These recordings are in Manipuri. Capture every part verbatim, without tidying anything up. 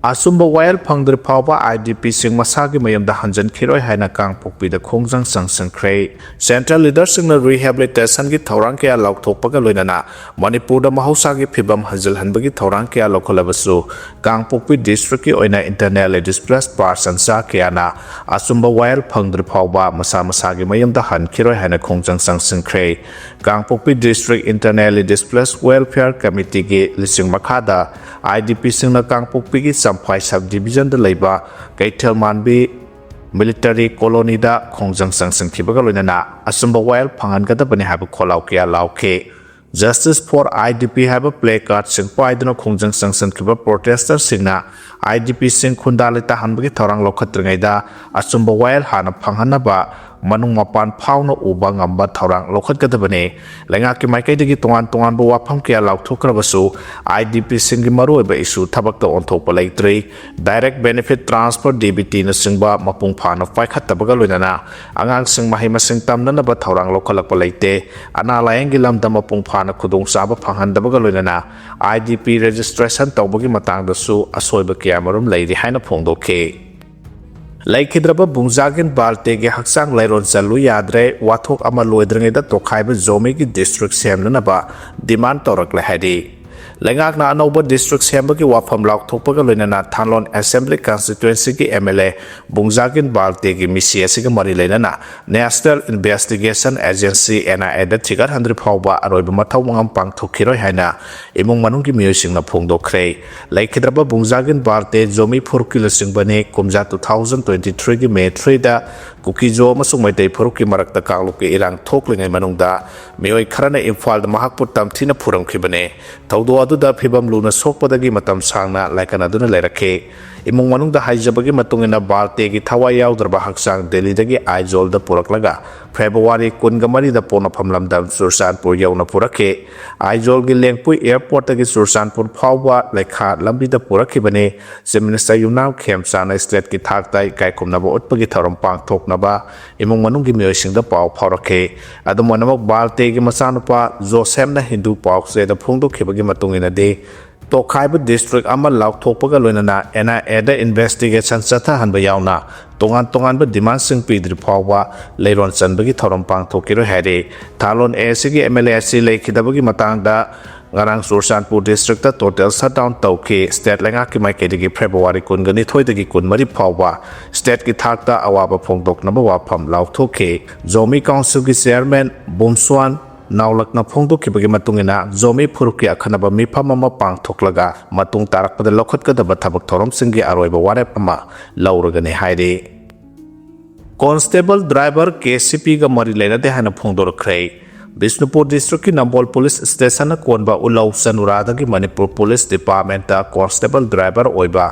ꯑꯆꯨꯝꯕ ꯋꯥꯌꯦꯜ ꯐꯪꯗ꯭ꯔꯤ ꯐꯥꯎꯕ IDPꯁꯤꯡ ꯃꯁꯥꯒꯤ ꯃꯌꯨꯝꯗ ꯍꯟꯖꯤꯟꯈꯤꯔꯣꯏ ꯍꯥꯏꯅ ꯀꯥꯡꯄꯣꯛꯄꯤꯗ ꯈꯣꯡꯖꯪ ꯆꯪꯁꯤꯟꯈ꯭ꯔꯦ꯫ Central leaderꯁꯤꯡꯅ rehabilitationꯒꯤ ꯊꯧꯔꯥꯡ ꯀꯌꯥ ꯂꯥꯎꯊꯣꯛꯄꯒ ꯂꯣꯏꯅꯅ ꯃꯅꯤꯄꯨꯔꯗ ꯃꯍꯧꯁꯥꯒꯤ ꯐꯤꯕꯝ ꯍꯟꯖꯤꯜꯍꯟꯕꯒꯤ ꯊꯧꯔꯥꯡ ꯀꯌꯥ ꯂꯧꯈꯠꯂꯕꯁꯨ, ꯀꯥꯡꯄꯣꯛꯄꯤ districtꯀꯤ ꯑꯣꯏꯅ internally displaced personsꯆꯥ ꯀꯌꯥꯅ ꯑꯆꯨꯝꯕ ꯋꯥꯌꯦꯜ ꯐꯪꯗ꯭ꯔꯤ ꯐꯥꯎꯕ ꯃꯁꯥ ꯃꯁꯥꯒꯤ ꯃꯌꯨꯝꯗ ꯍꯟꯈꯤꯔꯣꯏ ꯍꯥꯏꯅ ꯈꯣꯡꯖꯪ ꯆꯪꯁꯤꯟꯈ꯭ꯔꯦ꯫ ꯀꯥꯡꯄꯣꯛꯄꯤ district internally displaced welfare committeeꯒꯤ ꯂꯨꯆꯤꯡ ꯃꯈꯥꯗ IDPꯁꯤꯡꯅ ꯀꯥꯡꯄꯣꯛꯄꯤꯒꯤ ꯆꯝꯐꯥꯏ sub divisionꯗ ꯂꯩꯕ ꯀꯩꯊꯦꯜ ꯃꯥꯟꯕꯤ military colonyꯗ ꯈꯣꯡꯖꯪ ꯆꯪꯁꯤꯟꯈꯤꯕꯒ ꯂꯣꯏꯅꯅ ꯑꯆꯨꯝꯕ ꯋꯥꯌꯦꯜ ꯐꯪꯍꯟꯒꯗꯕꯅꯤ ꯍꯥꯏꯕ ꯈꯣꯜꯂꯥꯎ ꯀꯌꯥ ꯂꯥꯎꯈꯤ꯫ Justice for IDP ꯍꯥꯏꯕ placardꯁꯤꯡ ꯄꯥꯏꯗꯨꯅ ꯈꯣꯡꯖꯪ ꯆꯪꯁꯤꯟꯈꯤꯕ protesters ꯁꯤꯡꯅ IDPꯁꯤꯡ ꯈꯨꯟꯗꯥ ꯂꯩꯇꯥꯍꯟꯕꯒꯤ ꯊꯧꯔꯥꯡ ꯂꯧꯈꯠꯇ꯭ꯔꯤꯉꯩꯗ ꯑꯆꯨꯝꯕ ꯋꯥꯌꯦꯜ ꯍꯥꯟꯅ ꯐꯪꯍꯟꯅꯕ ꯃꯅꯨꯡ ꯃꯄꯥꯟ ꯐꯥꯎꯅ ꯎꯕ ꯉꯝꯕ ꯊꯧꯔꯥꯡ ꯂꯧꯈꯠꯀꯗꯕꯅꯤ꯫ ꯂꯩꯉꯥꯛꯀꯤ ꯃꯥꯏꯀꯩꯗꯒꯤ ꯇꯣꯉꯥꯟ ꯇꯣꯉꯥꯟꯕ ꯋꯥꯐꯝ ꯀꯌꯥ ꯂꯥꯎꯊꯣꯛꯈ꯭ꯔꯕꯁꯨ, IDPꯁꯤꯡꯒꯤ ꯃꯔꯨꯑꯣꯏꯕ issue ꯊꯕꯛꯇ ꯑꯣꯟꯊꯣꯛꯄ ꯂꯩꯇ꯭ꯔꯤ꯫ Direct benefit transfer, DBTꯅꯆꯤꯡꯕ ꯃꯄꯨꯡ ꯐꯥꯅ ꯄꯥꯏꯈꯠꯇꯕꯒ ꯂꯣꯏꯅꯅ ꯑꯉꯥꯡꯁꯤꯡ ꯃꯍꯩ ꯃꯁꯤꯡ ꯇꯝꯅꯅꯕ ꯊꯧꯔꯥꯡ ꯂꯧꯈꯠꯂꯛꯄ ꯂꯩꯇꯦ꯫ ꯑꯅꯥ ꯂꯥꯌꯦꯡꯒꯤ ꯂꯝꯗ ꯃꯄꯨꯡ ꯐꯥꯅ ꯈꯨꯗꯣꯡꯆꯥꯕ ꯐꯪꯍꯟꯗꯕꯒ ꯂꯣꯏꯅꯅ IDP registration ꯇꯧꯕꯒꯤ ꯃꯇꯥꯡꯗꯁꯨ ꯑꯁꯣꯏꯕ ꯀꯌꯥꯃꯔꯨꯝ ꯂꯩꯔꯤ ꯍꯥꯏꯅ ꯐꯣꯡꯗꯣꯛꯈꯤ꯫ ꯂꯩꯈꯤꯗ꯭ꯔꯕ ꯕꯨꯡꯖꯥꯒꯤꯟ ꯕꯥꯜꯇꯦꯒꯤ ꯍꯛꯆꯥꯡ ꯂꯩꯔꯣꯟ ꯆꯜꯂꯨ ꯌꯥꯗ꯭ꯔꯦ, ꯋꯥꯊꯣꯛ ꯑꯃ ꯂꯣꯏꯗ꯭ꯔꯤꯉꯩꯗ ꯇꯣꯈꯥꯏꯕ ꯖꯣꯃꯤꯒꯤ district ꯁꯦꯝꯅꯅꯕ demand ꯇꯧꯔꯛꯂꯦ ꯍꯥꯏꯔꯤ꯫ ꯂꯩꯉꯥꯛꯅ ꯑꯅꯧꯕ district ꯁꯦꯝꯕꯒꯤ ꯋꯥꯐꯝ ꯂꯥꯎꯊꯣꯛꯄꯒ ꯂꯣꯏꯅꯅ ꯊꯥꯟꯂꯣꯟ assembly constituencyꯒꯤ MLA ꯕꯨꯡꯖꯥꯒꯤꯟ ꯕꯥꯜꯇꯦꯒꯤ ꯃꯤꯁꯤ ꯑꯁꯤꯒ ꯃꯔꯤ ꯂꯩꯅꯅ National Investigation Agency, NIAꯗ ꯊꯤꯒꯠꯍꯟꯗ꯭ꯔꯤ ꯐꯥꯎꯕ ꯑꯔꯣꯏꯕ ꯃꯊꯧ ꯃꯉꯝ ꯄꯥꯡꯊꯣꯛꯈꯤꯔꯣꯏ ꯍꯥꯏꯅ ꯏꯃꯨꯡ ꯃꯅꯨꯡꯒꯤ ꯃꯤꯑꯣꯏꯁꯤꯡꯅ ꯐꯣꯡꯗꯣꯛꯈ꯭ꯔꯦ꯫ ꯂꯩꯈꯤꯗ꯭ꯔꯕ ꯕꯨꯡꯖꯥꯒꯤꯟ ꯕꯥꯜꯇꯦ ꯖꯣꯃꯤ ꯐꯨꯔꯨꯞꯀꯤ ꯂꯨꯆꯤꯡꯕꯅꯤ꯫ ꯀꯨꯝꯖꯥ two thousand twenty threeꯒꯤ May threeꯗ ꯀꯨꯀꯤꯖꯣ ꯑꯃꯁꯨꯡ ꯃꯩꯇꯩ ꯐꯨꯔꯨꯞꯀꯤ ꯃꯔꯛꯇ ꯀꯥꯡꯂꯨꯞꯀꯤ ꯏꯔꯥꯡ ꯊꯣꯛꯂꯤꯉꯩ ꯃꯅꯨꯡꯗ ꯃꯤꯑꯣꯏ ꯈꯔꯅ ꯏꯝꯐꯥꯜꯗ ꯃꯍꯥꯛꯄꯨ ꯇꯝꯊꯤꯅ ꯐꯨꯔꯝꯈꯤꯕꯅꯤ꯫ ꯊꯧꯗꯣꯛ ꯑꯗꯨꯗ ꯐꯤꯕꯝ ꯂꯨꯅ ꯁꯣꯛꯄꯗꯒꯤ ꯃꯇꯝ ꯁꯥꯡꯅ ꯂꯥꯏꯀꯠꯅꯗꯨꯅ ꯂꯩꯔꯛꯈꯤ꯫ ꯏꯃꯨꯡ ꯃꯅꯨꯡꯗ ꯍꯥꯏꯖꯕꯒꯤ ꯃꯇꯨꯡ ꯏꯟꯅ, ꯕꯥꯜꯇꯦꯒꯤ ꯊꯋꯥꯏ ꯌꯥꯎꯗ꯭ꯔꯕ ꯍꯛꯆꯥꯡ ꯗꯦꯜꯂꯤꯗꯒꯤ ꯑꯥꯏꯖꯣꯜꯗ ꯄꯨꯔꯛꯂꯒ ꯐꯦꯕ꯭ꯔꯨꯋꯥꯔꯤ ꯀꯨꯟꯒ ꯃꯔꯤꯗ ꯄꯣꯛꯅꯐꯝ ꯂꯝꯗꯝ ꯆꯨꯔꯆꯥꯟꯄꯨꯔ ꯌꯧꯅ ꯄꯨꯔꯛꯈꯤ꯫ ꯑꯥꯏꯖꯣꯜꯒꯤ ꯂꯦꯡꯄꯨꯏ airportꯇꯒꯤ ꯆꯨꯔꯆꯥꯟꯄꯨꯔ ꯐꯥꯎꯕ ꯂꯩꯈꯥ ꯂꯝꯕꯤꯗ ꯄꯨꯔꯛꯈꯤꯕꯅꯤ꯫ Chief Minister ꯌꯨꯝꯅꯥꯝ ꯈꯦꯝꯆꯥꯅ stateꯀꯤ ꯊꯥꯛꯇ ꯏꯀꯥꯏ ꯈꯨꯝꯅꯕ ꯎꯠꯄꯒꯤ ꯊꯧꯔꯝ ꯄꯥꯡꯊꯣꯛꯅꯕ ꯏꯃꯨꯡ ꯃꯅꯨꯡꯒꯤ ꯃꯤꯑꯣꯏꯁꯤꯡꯗ ꯄꯥꯎ ꯐꯥꯎꯔꯛꯈꯤ꯫ ꯑꯗꯨꯝ ꯑꯣꯏꯅꯃꯛ, ꯕꯥꯜꯇꯦꯒꯤ ꯃꯆꯥꯅꯨꯄꯥ ꯖꯣꯁꯦꯐꯅ ꯍꯤꯟꯗꯨ ꯄꯥꯎꯆꯦꯗ ꯐꯣꯡꯗꯣꯛꯈꯤꯕꯒꯤ ꯃꯇꯨꯡ ꯏꯟꯅꯗꯤ, ꯇꯣꯈꯥꯏꯕ ꯗꯤꯁꯇ꯭ꯔꯤꯛ ꯑꯃ ꯂꯥꯎꯊꯣꯛꯄꯒ ꯂꯣꯏꯅꯅ ꯑꯦꯟ ꯑꯥꯏ ꯑꯦꯗ ꯏꯟꯚꯦꯁꯇꯤꯒꯦꯁꯟ ꯆꯠꯊꯍꯟꯕ ꯌꯥꯎꯅ ꯇꯣꯉꯥꯟ ꯇꯣꯉꯥꯟꯕ ꯗꯤꯃꯥꯟꯁꯤꯡ ꯄꯤꯗ꯭ꯔꯤ ꯐꯥꯎꯕ ꯂꯩꯔꯣꯟ ꯆꯟꯕꯒꯤ ꯊꯧꯔꯝ ꯄꯥꯡꯊꯣꯛꯈꯤꯔꯣꯏ ꯍꯥꯏꯔꯤ꯫ ꯊꯥꯂꯣꯟ ꯑꯦ ꯑꯁꯤꯒꯤ ꯑꯦꯝ ꯑꯦꯜ ꯑꯦ ꯑꯁꯤ ꯂꯩꯈꯤꯗꯕꯒꯤ ꯃꯇꯥꯡꯗ ꯉꯔꯥꯡ ꯆꯨꯔꯆꯥꯟꯄꯨꯔ ꯗꯤꯁꯇ꯭ꯔꯤꯛꯇ ꯇꯣꯇꯦꯜ ꯁꯠꯗꯥꯎꯟ ꯇꯧꯈꯤ꯫ ꯁ꯭ꯇꯦꯠ ꯂꯩꯉꯥꯛꯀꯤ ꯃꯥꯏꯀꯩꯗꯒꯤ ꯐꯦꯕ꯭ꯔꯨꯋꯥꯔꯤ ꯀꯨꯟꯒ ꯅꯤꯊꯣꯏꯗꯒꯤ ꯀꯨꯟꯃꯔꯤ ꯐꯥꯎꯕ ꯁ꯭ꯇꯦꯠꯀꯤ ꯊꯥꯛꯇ ꯑꯋꯥꯕ ꯐꯣꯡꯗꯣꯛꯅꯕ ꯋꯥꯐꯝ ꯂꯥꯎꯊꯣꯛꯈꯤ꯫ ꯖꯣꯃꯤ ꯀꯥꯎꯟꯁꯤꯜꯒꯤ ꯆꯤꯌꯔꯃꯦꯟ ꯕꯨꯝꯁ꯭ꯋꯥꯟ ꯅꯥꯎꯂꯛꯅ ꯐꯣꯡꯗꯣꯛꯈꯤꯕꯒꯤ ꯃꯇꯨꯡ ꯏꯟꯅ, ꯖꯣꯃꯤ ꯐꯨꯔꯨꯞꯀꯤ ꯑꯈꯟꯅꯕ ꯃꯤꯐꯝ ꯑꯃ ꯄꯥꯡꯊꯣꯛꯂꯒ ꯃꯇꯨꯡ ꯇꯥꯔꯛꯄꯗ ꯂꯧꯈꯠꯀꯗꯕ ꯊꯕꯛ ꯊꯧꯔꯝꯁꯤꯡꯒꯤ ꯑꯔꯣꯏꯕ ꯋꯥꯔꯦꯞ ꯑꯃ ꯂꯧꯔꯒꯅꯤ ꯍꯥꯏꯔꯤ꯫ ꯀꯣꯟꯁꯇꯦꯕꯜ ꯗ꯭ꯔꯥꯏꯚꯔ ꯀꯦ ꯁꯤ ꯄꯤꯒ ꯃꯔꯤ ꯂꯩꯅꯗꯦ ꯍꯥꯏꯅ ꯐꯣꯡꯗꯣꯔꯛꯈ꯭ꯔꯦ꯫ ꯕꯤꯁꯅꯨꯄꯨꯔ ꯗꯤꯁꯇ꯭ꯔꯤꯛꯀꯤ ꯅꯝꯕꯣꯜ ꯄꯨꯂꯤꯁ ꯁ꯭ꯇꯦꯁꯟꯅ ꯀꯣꯟꯕ ꯎꯂꯧ ꯆꯅꯨꯔꯥꯗꯒꯤ ꯃꯅꯤꯄꯨꯔ ꯄꯨꯂꯤꯁ ꯗꯤꯄꯥꯔꯠꯃꯦꯟꯇ ꯀꯣꯟꯁꯇꯦꯕꯜ ꯗ꯭ꯔꯥꯏꯚꯔ ꯑꯣꯏꯕ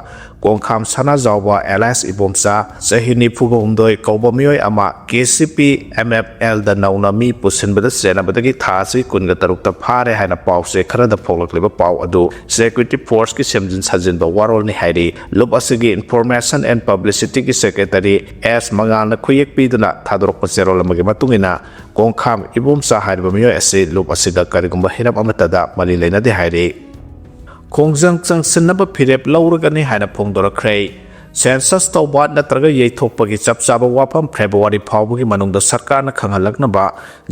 ꯀꯣꯡꯈꯥꯝ ꯁꯅꯥꯖꯥꯎꯕ alias ꯏꯕꯣꯝꯆꯥ, ꯆꯍꯤ ꯅꯤꯐꯨꯒ ꯍꯨꯝꯗꯣꯏ ꯀꯧꯕ ꯃꯤꯑꯣꯏ ꯑꯃ K C P M F ꯑꯦꯜꯗ ꯅꯧꯅ ꯃꯤ ꯄꯨꯁꯤꯟꯕꯗ ꯆꯦꯟꯅꯕꯗꯒꯤ ꯊꯥ ꯑꯁꯤ ꯀꯨꯟꯒ ꯇꯔꯨꯛꯇ ꯐꯥꯔꯦ ꯍꯥꯏꯅ ꯄꯥꯎꯆꯦ ꯈꯔꯗ ꯐꯣꯡꯂꯛꯂꯤꯕ ꯄꯥꯎ ꯑꯗꯨ ꯁꯦꯀ꯭ꯌꯨꯔꯤꯇꯤ ꯐꯣꯔꯁꯀꯤ ꯁꯦꯝꯖꯤꯟ ꯁꯥꯖꯤꯟꯕ ꯋꯥꯔꯣꯜꯅꯤ ꯍꯥꯏꯔꯤ꯫ ꯂꯨꯞ ꯑꯁꯤꯒꯤ ꯏꯟꯐꯣꯔꯃꯦꯁꯟ ꯑꯦꯟ ꯄꯕ꯭ꯂꯤꯁꯤꯇꯤꯒꯤ ꯁꯦꯀ꯭ꯔꯦꯇꯔꯤ ꯑꯦꯁ ꯃꯉꯥꯜꯅ ꯈꯨꯌꯦꯛ ꯄꯤꯗꯨꯅ ꯊꯥꯗꯣꯔꯛꯄ ꯆꯦꯔꯣꯜ ꯑꯃꯒꯤ ꯃꯇꯨꯡ ꯏꯟꯅ, ꯀꯣꯡꯈꯥꯝ ꯏꯕꯣꯝꯆꯥ ꯍꯥꯏꯔꯤꯕ ꯃꯤꯑꯣꯏ ꯑꯁꯤ ꯂꯨꯞ ꯑꯁꯤꯒ ꯀꯔꯤꯒꯨꯝꯕ ꯍꯤꯔꯝ ꯑꯃꯠꯇꯗ ꯃꯔꯤ ꯂꯩꯅꯗꯦ ꯍꯥꯏꯔꯤ꯫ ꯈꯣꯡꯖꯪ ꯆꯪꯁꯤꯟꯅꯕ ꯐꯤꯔꯦꯞ ꯂꯧꯔꯒꯅꯤ ꯍꯥꯏꯅ ꯐꯣꯡꯗꯣꯔꯛꯈ꯭ꯔꯦ꯫ ꯁꯦꯟꯁꯁ ꯇꯧꯕ ꯅꯠꯇ꯭ꯔꯒ ꯌꯩꯊꯣꯛꯄꯒꯤ ꯆꯞ ꯆꯥꯕ ꯋꯥꯐꯝ ꯐꯦꯕ꯭ꯔꯨꯋꯥꯔꯤ ꯐꯥꯎꯕꯒꯤ ꯃꯅꯨꯡꯗ ꯁꯔꯀꯥꯔꯅ ꯈꯪꯍꯜꯂꯛꯅꯕ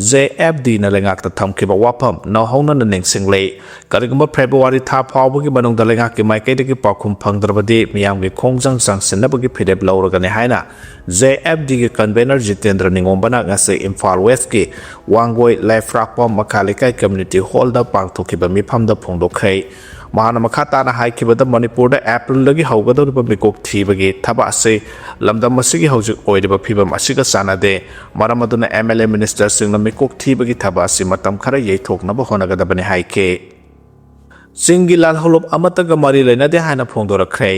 ꯖꯦ ꯑꯦꯐ ꯗꯤꯅ ꯂꯩꯉꯥꯛꯇ ꯊꯝꯈꯤꯕ ꯋꯥꯐꯝ ꯅꯧꯍꯧꯅꯅ ꯅꯤꯡꯁꯤꯡꯂꯤ꯫ ꯀꯔꯤꯒꯨꯝꯕ ꯐꯦꯕ꯭ꯔꯨꯋꯥꯔꯤ ꯊꯥ ꯐꯥꯎꯕꯒꯤ ꯃꯅꯨꯡꯗ ꯂꯩꯉꯥꯛꯀꯤ ꯃꯥꯏꯀꯩꯗꯒꯤ ꯄꯥꯎꯈꯨꯝ ꯐꯪꯗ꯭ꯔꯕꯗꯤ ꯃꯤꯌꯥꯝꯒꯤ ꯈꯣꯡꯖꯪ ꯆꯪꯁꯤꯟꯅꯕꯒꯤ ꯐꯤꯔꯦꯞ ꯂꯧꯔꯒꯅꯤ ꯍꯥꯏꯅ ꯖꯦ ꯑꯦꯐ ꯗꯤꯒꯤ ꯀꯟꯚꯦꯅꯔ ꯖꯤꯇꯦꯟꯗ꯭ꯔ ꯅꯤꯉꯣꯝꯕꯅ ꯉꯁꯤ ꯏꯝꯐꯥꯜ ꯋꯦꯁꯀꯤ ꯋꯥꯡꯒꯣꯏ ꯂꯥꯏꯐ꯭ꯔꯥꯛꯄꯝ ꯃꯈꯥ ꯂꯩꯀꯥꯏ ꯀꯝꯃ꯭ꯌꯨꯅꯤꯇꯤ ꯍꯣꯜꯗ ꯄꯥꯡꯊꯣꯛꯈꯤꯕ ꯃꯤꯐꯝꯗ ꯐꯣꯡꯗꯣꯛꯈ꯭ꯔꯦ꯫ ꯃꯍꯥꯛꯅ ꯃꯈꯥ ꯇꯥꯅ ꯍꯥꯏꯈꯤꯕꯗ, ꯃꯅꯤꯄꯨꯔꯗ ꯑꯦꯄ꯭ꯔꯤꯜꯗꯒꯤ ꯍꯧꯒꯗꯧꯔꯤꯕ ꯃꯤꯀꯣꯛ ꯊꯤꯕꯒꯤ ꯊꯕꯛ ꯑꯁꯤ ꯂꯝꯗꯝ ꯑꯁꯤꯒꯤ ꯍꯧꯖꯤꯛ ꯑꯣꯏꯔꯤꯕ ꯐꯤꯕꯝ ꯑꯁꯤꯒ ꯆꯥꯟꯅꯗꯦ꯫ ꯃꯔꯝ ꯑꯗꯨꯅ ꯑꯦꯝ ꯑꯦꯜ ꯑꯦ ꯃꯤꯅꯤꯁꯇꯔꯁꯤꯡꯅ ꯃꯤꯀꯣꯛ ꯊꯤꯕꯒꯤ ꯊꯕꯛ ꯑꯁꯤ ꯃꯇꯝ ꯈꯔ ꯌꯩꯊꯣꯛꯅꯕ ꯍꯣꯠꯅꯒꯗꯕꯅꯤ ꯍꯥꯏꯈꯤ꯫ ꯆꯤꯡꯒꯤ ꯂꯥꯜꯍꯧꯂꯨꯞ ꯑꯃꯠꯇꯒ ꯃꯔꯤ ꯂꯩꯅꯗꯦ ꯍꯥꯏꯅ ꯐꯣꯡꯗꯣꯔꯛꯈ꯭ꯔꯦ꯫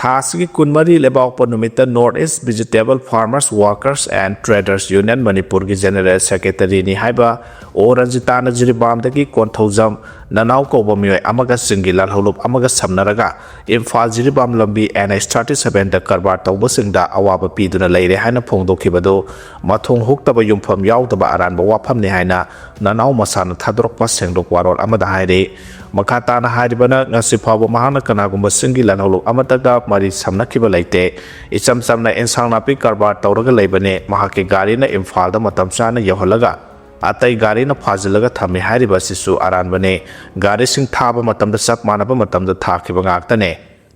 ꯊꯥ ꯑꯁꯤꯒꯤ ꯀꯨꯟꯃꯔꯤ ꯂꯩꯕꯥꯛꯄꯣꯛꯄ ꯅꯨꯃꯤꯠꯇ North East Vegetable Farmers Workers and Traders Union ꯃꯅꯤꯄꯨꯔꯒꯤ ꯖꯦꯅꯦꯔꯦꯜ ꯁꯦꯀ꯭ꯔꯦꯇꯔꯤꯅꯤ ꯍꯥꯏꯕ ꯑꯣ ꯔꯟꯖꯤꯇꯥꯅ ꯖꯤꯔꯤꯕꯥꯝꯗꯒꯤ ꯀꯣꯟꯊꯧꯖꯝ ꯅꯅꯥꯎ ꯀꯧꯕ ꯃꯤꯑꯣꯏ ꯑꯃꯒ ꯆꯤꯡꯒꯤ ꯂꯥꯜꯍꯧꯂꯨꯞ ꯑꯃꯒ ꯁꯝꯅꯔꯒ ꯏꯝꯐꯥꯜ ꯖꯤꯔꯤꯕꯥꯝ ꯂꯝꯕꯤ N H thirty seven ꯗ ꯀꯔꯕꯥꯔ ꯇꯧꯕꯁꯤꯡꯗ ꯑꯋꯥꯕ ꯄꯤꯗꯨꯅ ꯂꯩꯔꯦ ꯍꯥꯏꯅ ꯐꯣꯡꯗꯣꯛꯈꯤꯕꯗꯨ ꯃꯊꯣꯡ ꯍꯨꯛꯇꯕ, ꯌꯨꯝꯐꯝ ꯌꯥꯎꯗꯕ ꯑꯔꯥꯟꯕ ꯋꯥꯐꯝꯅꯤ ꯍꯥꯏꯅ ꯅꯅꯥꯎ ꯃꯁꯥꯅ ꯊꯥꯗꯣꯔꯛꯄ ꯁꯦꯡꯗꯣꯛ ꯋꯥꯔꯣꯜ ꯑꯃꯗ ꯍꯥꯏꯔꯤ꯫ ꯃꯈꯥ ꯇꯥꯅ ꯍꯥꯏꯔꯤꯕꯅ, ꯉꯁꯤ ꯐꯥꯎꯕ ꯃꯍꯥꯛꯅ ꯀꯅꯥꯒꯨꯝꯕ ꯆꯤꯡꯒꯤ ꯂꯥꯜꯍꯧꯂꯨꯞ ꯑꯃꯠꯇꯒ ꯃꯔꯤ ꯁꯝꯅꯈꯤꯕ ꯂꯩꯇꯦ꯫ ꯏꯆꯝ ꯆꯝꯅ ꯏꯟꯁꯥꯡ ꯅꯥꯄꯤ ꯀꯔꯕꯥꯔ ꯇꯧꯔꯒ ꯂꯩꯕꯅꯤ꯫ ꯃꯍꯥꯛꯀꯤ ꯒꯥꯔꯤꯅ ꯏꯝꯐꯥꯜꯗ ꯃꯇꯝ ꯆꯥꯅ ꯌꯧꯍꯜꯂꯒ ꯑꯇꯩ ꯒꯥꯔꯤꯅ ꯐꯥꯖꯤꯜꯂꯒ ꯊꯝꯃꯤ ꯍꯥꯏꯔꯤꯕ ꯑꯁꯤꯁꯨ ꯑꯔꯥꯟꯕꯅꯤ꯫ ꯒꯥꯔꯤꯁꯤꯡ ꯊꯥꯕ ꯃꯇꯝꯗ ꯆꯞ ꯃꯥꯟꯅꯕ ꯃꯇꯝꯗ ꯊꯥꯈꯤꯕ ꯉꯥꯛꯇꯅꯤ꯫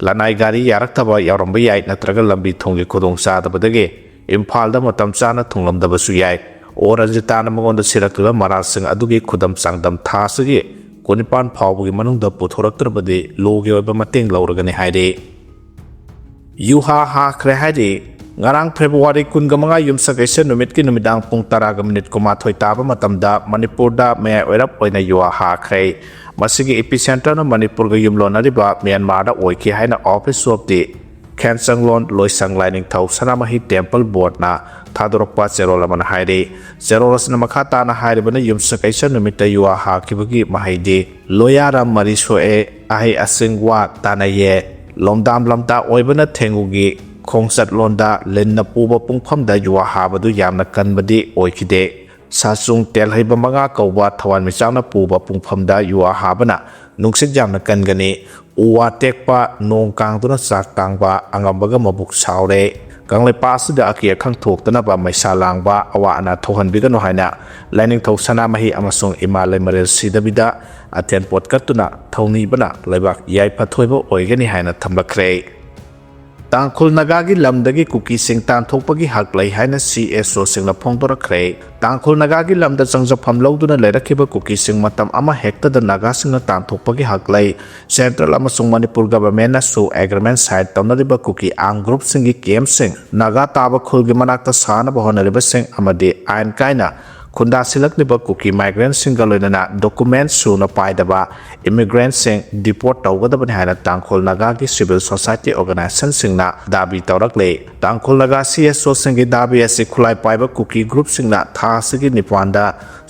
ꯂꯅꯥꯏ ꯒꯥꯔꯤ ꯌꯥꯔꯛꯇꯕ ꯌꯥꯎꯔꯝꯕ ꯌꯥꯏ, ꯅꯠꯇ꯭ꯔꯒ ꯂꯝꯕꯤ ꯊꯣꯡꯒꯤ ꯈꯨꯗꯣꯡꯆꯥꯗꯕꯗꯒꯤ ꯏꯝꯐꯥꯜꯗ ꯃꯇꯝ ꯆꯥꯅ ꯊꯨꯡꯂꯝꯗꯕꯁꯨ ꯌꯥꯏ꯫ ꯑꯣ ꯔꯟꯖꯤꯇꯥꯅ ꯃꯉꯣꯟꯗ ꯁꯤꯔꯛꯂꯤꯕ ꯃꯔꯥꯜꯁꯤꯡ ꯑꯗꯨꯒꯤ ꯈꯨꯗꯝ ꯆꯥꯡꯗꯝ ꯊꯥ ꯑꯁꯤꯒꯤ ꯀꯨꯟꯅꯤꯄꯥꯟ ꯐꯥꯎꯕꯒꯤ ꯃꯅꯨꯡꯗ ꯄꯨꯊꯣꯔꯛꯇ꯭ꯔꯕꯗꯤ ꯂꯣꯒꯤ ꯑꯣꯏꯕ ꯃꯇꯦꯡ ꯂꯧꯔꯒꯅꯤ ꯍꯥꯏꯔꯤ꯫ ꯌꯨꯍꯥ ꯍꯥꯈ꯭ꯔꯦ ꯍꯥꯏꯔꯤ꯫ ꯉꯔꯥꯡ ꯐꯦꯕ꯭ꯔꯨꯋꯥꯔꯤ ꯀꯨꯟꯒ ꯃꯉꯥ ꯌꯨꯝꯁꯀꯩꯁ ꯅꯨꯃꯤꯠꯀꯤ ꯅꯨꯃꯤꯗꯥꯡ ꯄꯨꯡ ꯇꯔꯥꯒ ꯃꯤꯅꯤꯠ ꯀꯨꯟꯃꯥꯊꯣꯏ ꯇꯥꯕ ꯃꯇꯝꯗ ꯃꯅꯤꯄꯨꯔꯗ ꯃꯌꯥꯏ ꯑꯣꯏꯔꯞ ꯑꯣꯏꯅ ꯌꯨꯍꯥ ꯍꯥꯈ꯭ꯔꯦ꯫ ꯃꯁꯤꯒꯤ ꯏꯄꯤꯁꯦꯟꯇꯔꯅ ꯃꯅꯤꯄꯨꯔꯒ ꯌꯨꯝꯂꯣꯟꯅꯔꯤꯕ ꯃ꯭ꯌꯥꯟꯃꯥꯔꯗ ꯑꯣꯏꯈꯤ ꯍꯥꯏꯅ Office of the ꯈꯦꯟꯆꯪꯂꯣꯟ ꯂꯣꯏꯁꯪ ꯂꯥꯏꯅꯤꯡꯊꯧ ꯁꯅꯥꯃꯍꯤ ꯇꯦꯝꯄꯜ ꯕꯣꯔꯗꯅ ꯊꯥꯗꯣꯔꯛꯄ ꯆꯦꯔꯣꯜ ꯑꯃꯅ ꯍꯥꯏꯔꯤ꯫ ꯆꯦꯔꯣꯜ ꯑꯁꯤꯅ ꯃꯈꯥ ꯇꯥꯅ ꯍꯥꯏꯔꯤꯕꯅ, ꯌꯨꯝꯁꯀꯩꯁ ꯅꯨꯃꯤꯠꯇ ꯌꯨꯍꯥ ꯍꯥꯈꯤꯕꯒꯤ ꯃꯍꯩꯗꯤ ꯂꯣꯌꯥꯔꯝ ꯃꯔꯤ ꯁꯣꯛꯑꯦ, ꯑꯍꯩ ꯑꯁꯤꯡ ꯋꯥ ꯇꯥꯅꯩꯌꯦ꯫ ꯂꯣꯝꯗꯥꯝ ꯂꯝꯇꯥ ꯑꯣꯏꯕꯅ ꯊꯦꯡꯒꯨꯒꯤ ꯈꯣꯡꯆꯠꯂꯣꯟꯗ ꯂꯤꯟꯅ ꯄꯨꯕ ꯄꯨꯡꯐꯝꯗ ꯌꯨꯍꯥ ꯍꯥꯕꯗꯨ ꯌꯥꯝꯅ ꯀꯟꯕꯗꯤ ꯑꯣꯏꯈꯤꯗꯦ꯫ ꯁꯥꯆꯨꯡ ꯇꯦꯜꯍꯩꯕ ꯃꯉꯥ ꯀꯧꯕ ꯊꯋꯥꯟꯃꯤꯆꯥꯛꯅ ꯄꯨꯕ ꯄꯨꯡꯐꯝꯗ ꯌꯨꯍꯥ ꯍꯥꯕꯅ ꯅꯨꯡꯁꯤꯠ ꯌꯥꯝꯅ ꯀꯟꯒꯅꯤ꯫ ꯎ ꯋꯥ ꯇꯦꯛꯄ, ꯅꯣꯡ ꯀꯥꯡꯗꯨꯅ ꯆꯥꯛ ꯇꯥꯡꯕ, ꯑꯉꯝꯕꯒ ꯃꯕꯨꯛ ꯁꯥꯎꯔꯦ꯫ ꯀꯪꯂꯩꯄꯥꯛ ꯑꯁꯤꯗ ꯑꯀꯤ ꯑꯈꯪ ꯊꯣꯛꯇꯅꯕ ꯃꯩꯁꯥ ꯂꯥꯡꯕ, ꯑꯋꯥ ꯑꯅꯥ ꯊꯣꯛꯍꯟꯕꯤꯒꯅꯨ ꯍꯥꯏꯅ ꯂꯥꯏꯅꯤꯡꯊꯧ ꯁꯅꯥꯃꯍꯤ ꯑꯃꯁꯨꯡ ꯏꯃꯥ ꯂꯩꯃꯔꯦꯜ ꯁꯤꯗꯕꯤꯗ ꯑꯊꯦꯟ ꯄꯣꯠ ꯀꯠꯇꯨꯅ ꯊꯧꯅꯤꯕꯅ ꯂꯩꯕꯥꯛ ꯌꯥꯏꯐ ꯊꯣꯏꯕ ꯑꯣꯏꯒꯅꯤ ꯍꯥꯏꯅ ꯊꯝꯂꯛꯈ꯭ꯔꯦ꯫ ꯇꯥꯡꯈꯨꯜ ꯅꯥꯒꯥꯒꯤ ꯂꯝꯗꯒꯤ ꯀꯨꯀꯤꯁꯤꯡ ꯇꯥꯟꯊꯣꯛꯄꯒꯤ ꯍꯛ ꯂꯩ ꯍꯥꯏꯅ CSOꯁꯤꯡꯅ ꯐꯣꯡꯗꯣꯔꯛꯈ꯭ꯔꯦ꯫ ꯇꯥꯡꯈꯨꯜ ꯅꯥꯒꯥꯒꯤ ꯂꯝꯗ ꯆꯪꯖꯐꯝ ꯂꯧꯗꯨꯅ ꯂꯩꯔꯛꯈꯤꯕ ꯀꯨꯀꯤꯁꯤꯡ ꯃꯇꯝ ꯑꯃ ꯍꯦꯛꯇꯗ ꯅꯥꯒꯥꯁꯤꯡꯅ ꯇꯥꯟꯊꯣꯛꯄꯒꯤ ꯍꯛ ꯂꯩ꯫ Central ꯑꯃꯁꯨꯡ ꯃꯅꯤꯄꯨꯔ governmentꯅꯁꯨ agreement sign ꯇꯧꯅꯔꯤꯕ ꯀꯨꯀꯤ armed groupꯁꯤꯡꯒꯤ campꯁꯤꯡ ꯅꯥꯒꯥ ꯇꯥꯕ ꯈꯨꯜꯒꯤ ꯃꯅꯥꯛꯇ ꯁꯥꯅꯕ ꯍꯣꯠꯅꯔꯤꯕꯁꯤꯡ ꯑꯃꯗꯤ ꯑꯥꯏꯟ ꯀꯥꯏꯅ ꯈꯨꯟꯗꯥꯁꯤꯜꯂꯛꯂꯤꯕ ꯀꯨꯀꯤ migrantꯁꯤꯡꯒ ꯂꯣꯏꯅꯅ document ꯁꯨꯅ ꯄꯥꯏꯗꯕ immigrantꯁꯤꯡ deport ꯇꯧꯒꯗꯕꯅꯤ ꯍꯥꯏꯅ ꯇꯥꯡꯈꯨꯜ ꯅꯥꯒꯥꯒꯤ civil society organizationꯁꯤꯡꯅ ꯗꯥꯕꯤ ꯇꯧꯔꯛꯂꯤ꯫ ꯇꯥꯡꯈꯨꯜ ꯅꯥꯒꯥ CSOꯁꯤꯡꯒꯤ ꯗꯥꯕꯤ ꯑꯁꯤ ꯈꯨꯠꯂꯥꯏ ꯄꯥꯏꯕ ꯀꯨꯀꯤ groupꯁꯤꯡꯅ ꯊꯥ ꯑꯁꯤꯒꯤ ꯅꯤꯄꯥꯟꯗ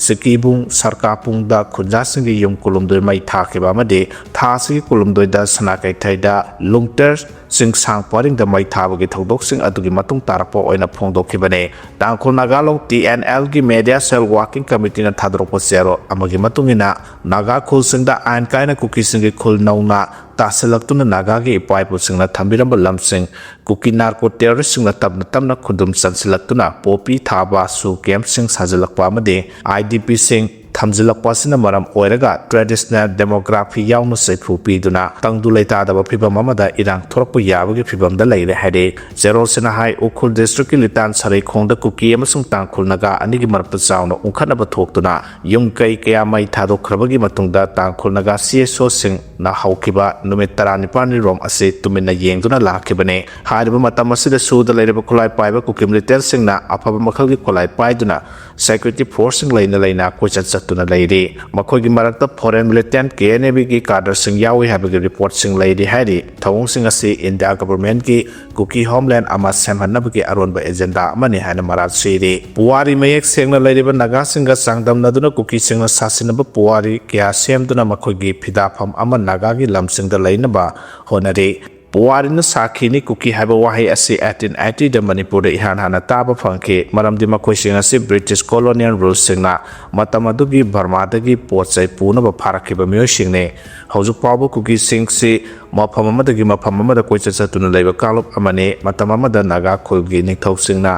ꯁꯤꯀꯤꯕꯨꯡ ꯁꯔꯀꯥꯄꯨꯡꯗ ꯈꯨꯟꯖꯥꯁꯤꯡꯒꯤ ꯌꯨꯝ ꯀꯨꯟꯍꯨꯝꯗꯣꯏ ꯃꯩ ꯊꯥꯈꯤꯕ ꯑꯃꯗꯤ ꯊꯥ ꯑꯁꯤꯒꯤ ꯀꯨꯟꯍꯨꯝꯗꯣꯏꯗ ꯁꯅꯥ ꯀꯩꯊꯩꯗ ꯂꯨꯡꯇꯔ ꯆꯤꯡꯁꯥꯡ ꯄꯔꯤꯡꯗ ꯃꯩ ꯊꯥꯕꯒꯤ ꯊꯧꯗꯣꯛꯁꯤꯡ ꯑꯗꯨꯒꯤ ꯃꯇꯨꯡ ꯇꯥꯔꯛꯄ ꯑꯣꯏꯅ ꯐꯣꯡꯗꯣꯛꯈꯤꯕꯅꯤ꯫ ꯇꯥꯡꯈꯨꯜ ꯅꯥꯒꯥ ꯂꯣꯡ ꯇꯤ ꯑꯦꯟ ꯑꯦꯜꯒꯤ ꯃꯦꯗꯤꯌꯥ ꯁꯦꯜ ꯋꯥꯔꯀꯤꯡ ꯀꯃꯤꯇꯤꯅ ꯊꯥꯗꯣꯔꯛꯄ ꯆꯦꯔꯣꯜ ꯑꯃꯒꯤ ꯃꯇꯨꯡ ꯏꯟꯅ, ꯅꯥꯒꯥ ꯈꯨꯜꯁꯤꯡꯗ ꯑꯥꯏꯟ ꯀꯥꯏꯅ ꯀꯨꯀꯤꯁꯤꯡꯒꯤ ꯈꯨꯜ ꯅꯧꯅ ꯇꯥꯁꯤꯜꯂꯛꯇꯨꯅ ꯅꯥꯒꯥꯒꯤ ꯏꯄꯥ ꯏꯄꯨꯁꯤꯡꯅ ꯊꯝꯕꯤꯔꯝꯕ ꯂꯝꯁꯤꯡ ꯀꯨꯀꯤ ꯅꯥꯔꯀꯣ ꯇꯦꯔꯣꯔꯤꯁ꯭ꯠꯁꯤꯡꯅ ꯇꯞꯅ ꯇꯞꯅ ꯈꯨꯗꯨꯝ ꯆꯟꯁꯤꯜꯂꯛꯇꯨꯅ ꯄꯣꯄꯤ ꯊꯥꯕ ꯁꯨ ꯀꯦꯝꯞꯁꯤꯡ ꯁꯥꯖꯤꯜꯂꯛꯄ ꯑꯃꯗꯤ ꯑꯥꯏ ꯗꯤ ꯄꯤꯁꯤꯡ ꯊꯝꯖꯤꯜꯂꯛꯄ ꯑꯁꯤꯅ ꯃꯔꯝ ꯑꯣꯏꯔꯒ ꯇ꯭ꯔꯦꯗꯤꯁꯅꯦꯜ ꯗꯦꯃꯣꯒ꯭ꯔꯥꯐꯤ ꯌꯥꯎꯅ ꯆꯩꯐꯨ ꯄꯤꯗꯨꯅ ꯇꯪꯗꯨ ꯂꯩꯇꯥꯗꯕ ꯐꯤꯚꯝ ꯑꯃꯗ ꯏꯔꯥꯡ ꯊꯣꯔꯛꯄ ꯌꯥꯕꯒꯤ ꯐꯤꯚꯝꯗ ꯂꯩꯔꯦ ꯍꯥꯏꯔꯤ꯫ ꯆꯦꯔꯣꯜꯁꯤꯅ ꯍꯥꯏ, ꯎꯈ꯭ꯔꯨꯜ ꯗꯤꯁꯇ꯭ꯔꯤꯛꯀꯤ ꯂꯤꯇꯥꯟ ꯁꯔꯩꯈꯣꯡꯗ ꯀꯨꯀꯤ ꯑꯃꯁꯨꯡ ꯇꯥꯡꯈꯨꯜ ꯅꯥꯒꯥ ꯑꯅꯤꯒꯤ ꯃꯔꯛꯇ ꯆꯥꯎꯅ ꯎꯪꯈꯠꯅꯕ ꯊꯣꯛꯇꯨꯅ ꯌꯨꯝ ꯀꯩ ꯀꯌꯥ ꯃꯩ ꯊꯥꯗꯣꯛꯈ꯭ꯔꯕꯒꯤ ꯃꯇꯨꯡꯗ ꯇꯥꯡꯈꯨꯜ ꯅꯥꯒꯥ ꯁꯤ ꯑꯦꯁ ꯑꯣꯁꯤꯡꯅ ꯍꯧꯈꯤꯕ ꯅꯨꯃꯤꯠ ꯇꯔꯥꯅꯤꯄꯥꯜꯅꯤ ꯔꯣꯝ ꯑꯁꯤ ꯇꯨꯃꯤꯟꯅ ꯌꯦꯡꯗꯨꯅ ꯂꯥꯛꯈꯤꯕꯅꯤ꯫ ꯍꯥꯏꯔꯤꯕ ꯃꯇꯝ ꯑꯁꯤꯗꯁꯨ ꯁꯨꯗ ꯂꯩꯔꯤꯕ ꯈꯨꯠꯂꯥꯏ ꯄꯥꯏꯕ ꯀꯨꯀꯤ ꯃꯤꯂꯤꯇꯦꯟꯠꯁꯤꯡꯅ ꯑꯐꯕ ꯃꯈꯜꯒꯤ ꯈꯨꯠꯂꯥꯏ ꯄꯥꯏꯗꯨꯅ ꯁꯦꯀ꯭ꯌꯨꯔꯤꯇꯤ ꯐꯣꯔꯁꯁꯤꯡ ꯂꯩꯅ ꯂꯩꯅ ꯀꯣꯏꯆꯠ ꯆꯠꯇꯨꯅ ꯂꯩꯔꯤ꯫ ꯃꯈꯣꯏꯒꯤ ꯃꯔꯛꯇ ꯐꯣꯔꯦꯟ ꯃꯤꯂꯤꯇꯦꯟꯠ ꯀꯦ ꯑꯦꯟ ꯑꯦ ꯕꯤꯒꯤ ꯀꯥꯗꯔꯁꯤꯡ ꯌꯥꯎꯏ ꯍꯥꯏꯕꯒꯤ ꯔꯤꯄꯣꯔꯠꯁꯤꯡ ꯂꯩꯔꯤ ꯍꯥꯏꯔꯤ꯫ ꯊꯧꯑꯣꯡꯁꯤꯡ ꯑꯁꯤ ꯏꯟꯗꯤꯌꯥ ꯒꯚꯔꯟꯃꯦꯟꯠꯀꯤ ꯀꯨꯀꯤ ꯍꯣꯝꯂꯦꯟꯗ ꯑꯃ ꯁꯦꯝꯍꯟꯅꯕꯒꯤ ꯑꯔꯣꯟꯕ ꯑꯦꯖꯦꯟꯗꯥ ꯑꯃꯅꯤ ꯍꯥꯏꯅ ꯃꯔꯥꯜ ꯁꯤꯔꯤ꯫ ꯄꯨꯋꯥꯔꯤ ꯃꯌꯦꯛ ꯁꯦꯡꯅ ꯂꯩꯔꯤꯕ ꯅꯥꯒꯥꯁꯤꯡꯒ ꯆꯥꯡꯗꯝꯅꯗꯨꯅ ꯀꯨꯀꯤꯁꯤꯡꯅ ꯁꯥꯁꯤꯟꯅꯕ ꯄꯨꯋꯥꯔꯤ ꯀꯌꯥ ꯁꯦꯝꯗꯨꯅ ꯃꯈꯣꯏꯒꯤ ꯐꯤꯗꯥꯐꯝ ꯑꯃ ꯅꯥꯒꯥꯒꯤ ꯂꯝꯁꯤꯡꯗ ꯂꯩꯅꯕ ꯍꯣꯠꯅꯔꯤ꯫ ꯄꯨꯋꯥꯔꯤꯅ ꯁꯥꯈꯤꯅꯤ꯫ ꯀꯨꯀꯤ ꯍꯥꯏꯕ ꯋꯥꯍꯩ ꯑꯁꯤ ꯑꯩꯠꯇꯤꯟ ꯑꯩꯠꯇꯤꯗ ꯃꯅꯤꯄꯨꯔꯗ ꯏꯍꯥꯟ ꯍꯥꯟꯅ ꯇꯥꯕ ꯐꯪꯈꯤ, ꯃꯔꯝꯗꯤ ꯃꯈꯣꯏꯁꯤꯡ ꯑꯁꯤ ꯕ꯭ꯔꯤꯇꯤꯁ ꯀꯣꯂꯣꯅꯤꯌꯦꯜ ꯔꯨꯜꯁꯤꯡꯅ ꯃꯇꯝ ꯑꯗꯨꯒꯤ ꯕꯔꯃꯥꯗꯒꯤ ꯄꯣꯠ ꯆꯩ ꯄꯨꯅꯕ ꯐꯥꯔꯛꯈꯤꯕ ꯃꯤꯑꯣꯏꯁꯤꯡꯅꯤ꯫ ꯍꯧꯖꯤꯛ ꯐꯥꯎꯕ ꯀꯨꯀꯤꯁꯤꯡꯁꯤ ꯃꯐꯝ ꯑꯃꯗꯒꯤ ꯃꯐꯝ ꯑꯃꯗ ꯀꯣꯏꯆꯠ ꯆꯠꯇꯨꯅ ꯂꯩꯕ ꯀꯥꯡꯂꯨꯞ ꯑꯃꯅꯤ꯫ ꯃꯇꯝ ꯑꯃꯗ ꯅꯥꯒꯥ ꯈꯨꯜꯒꯤ ꯅꯤꯡꯊꯧꯁꯤꯡꯅ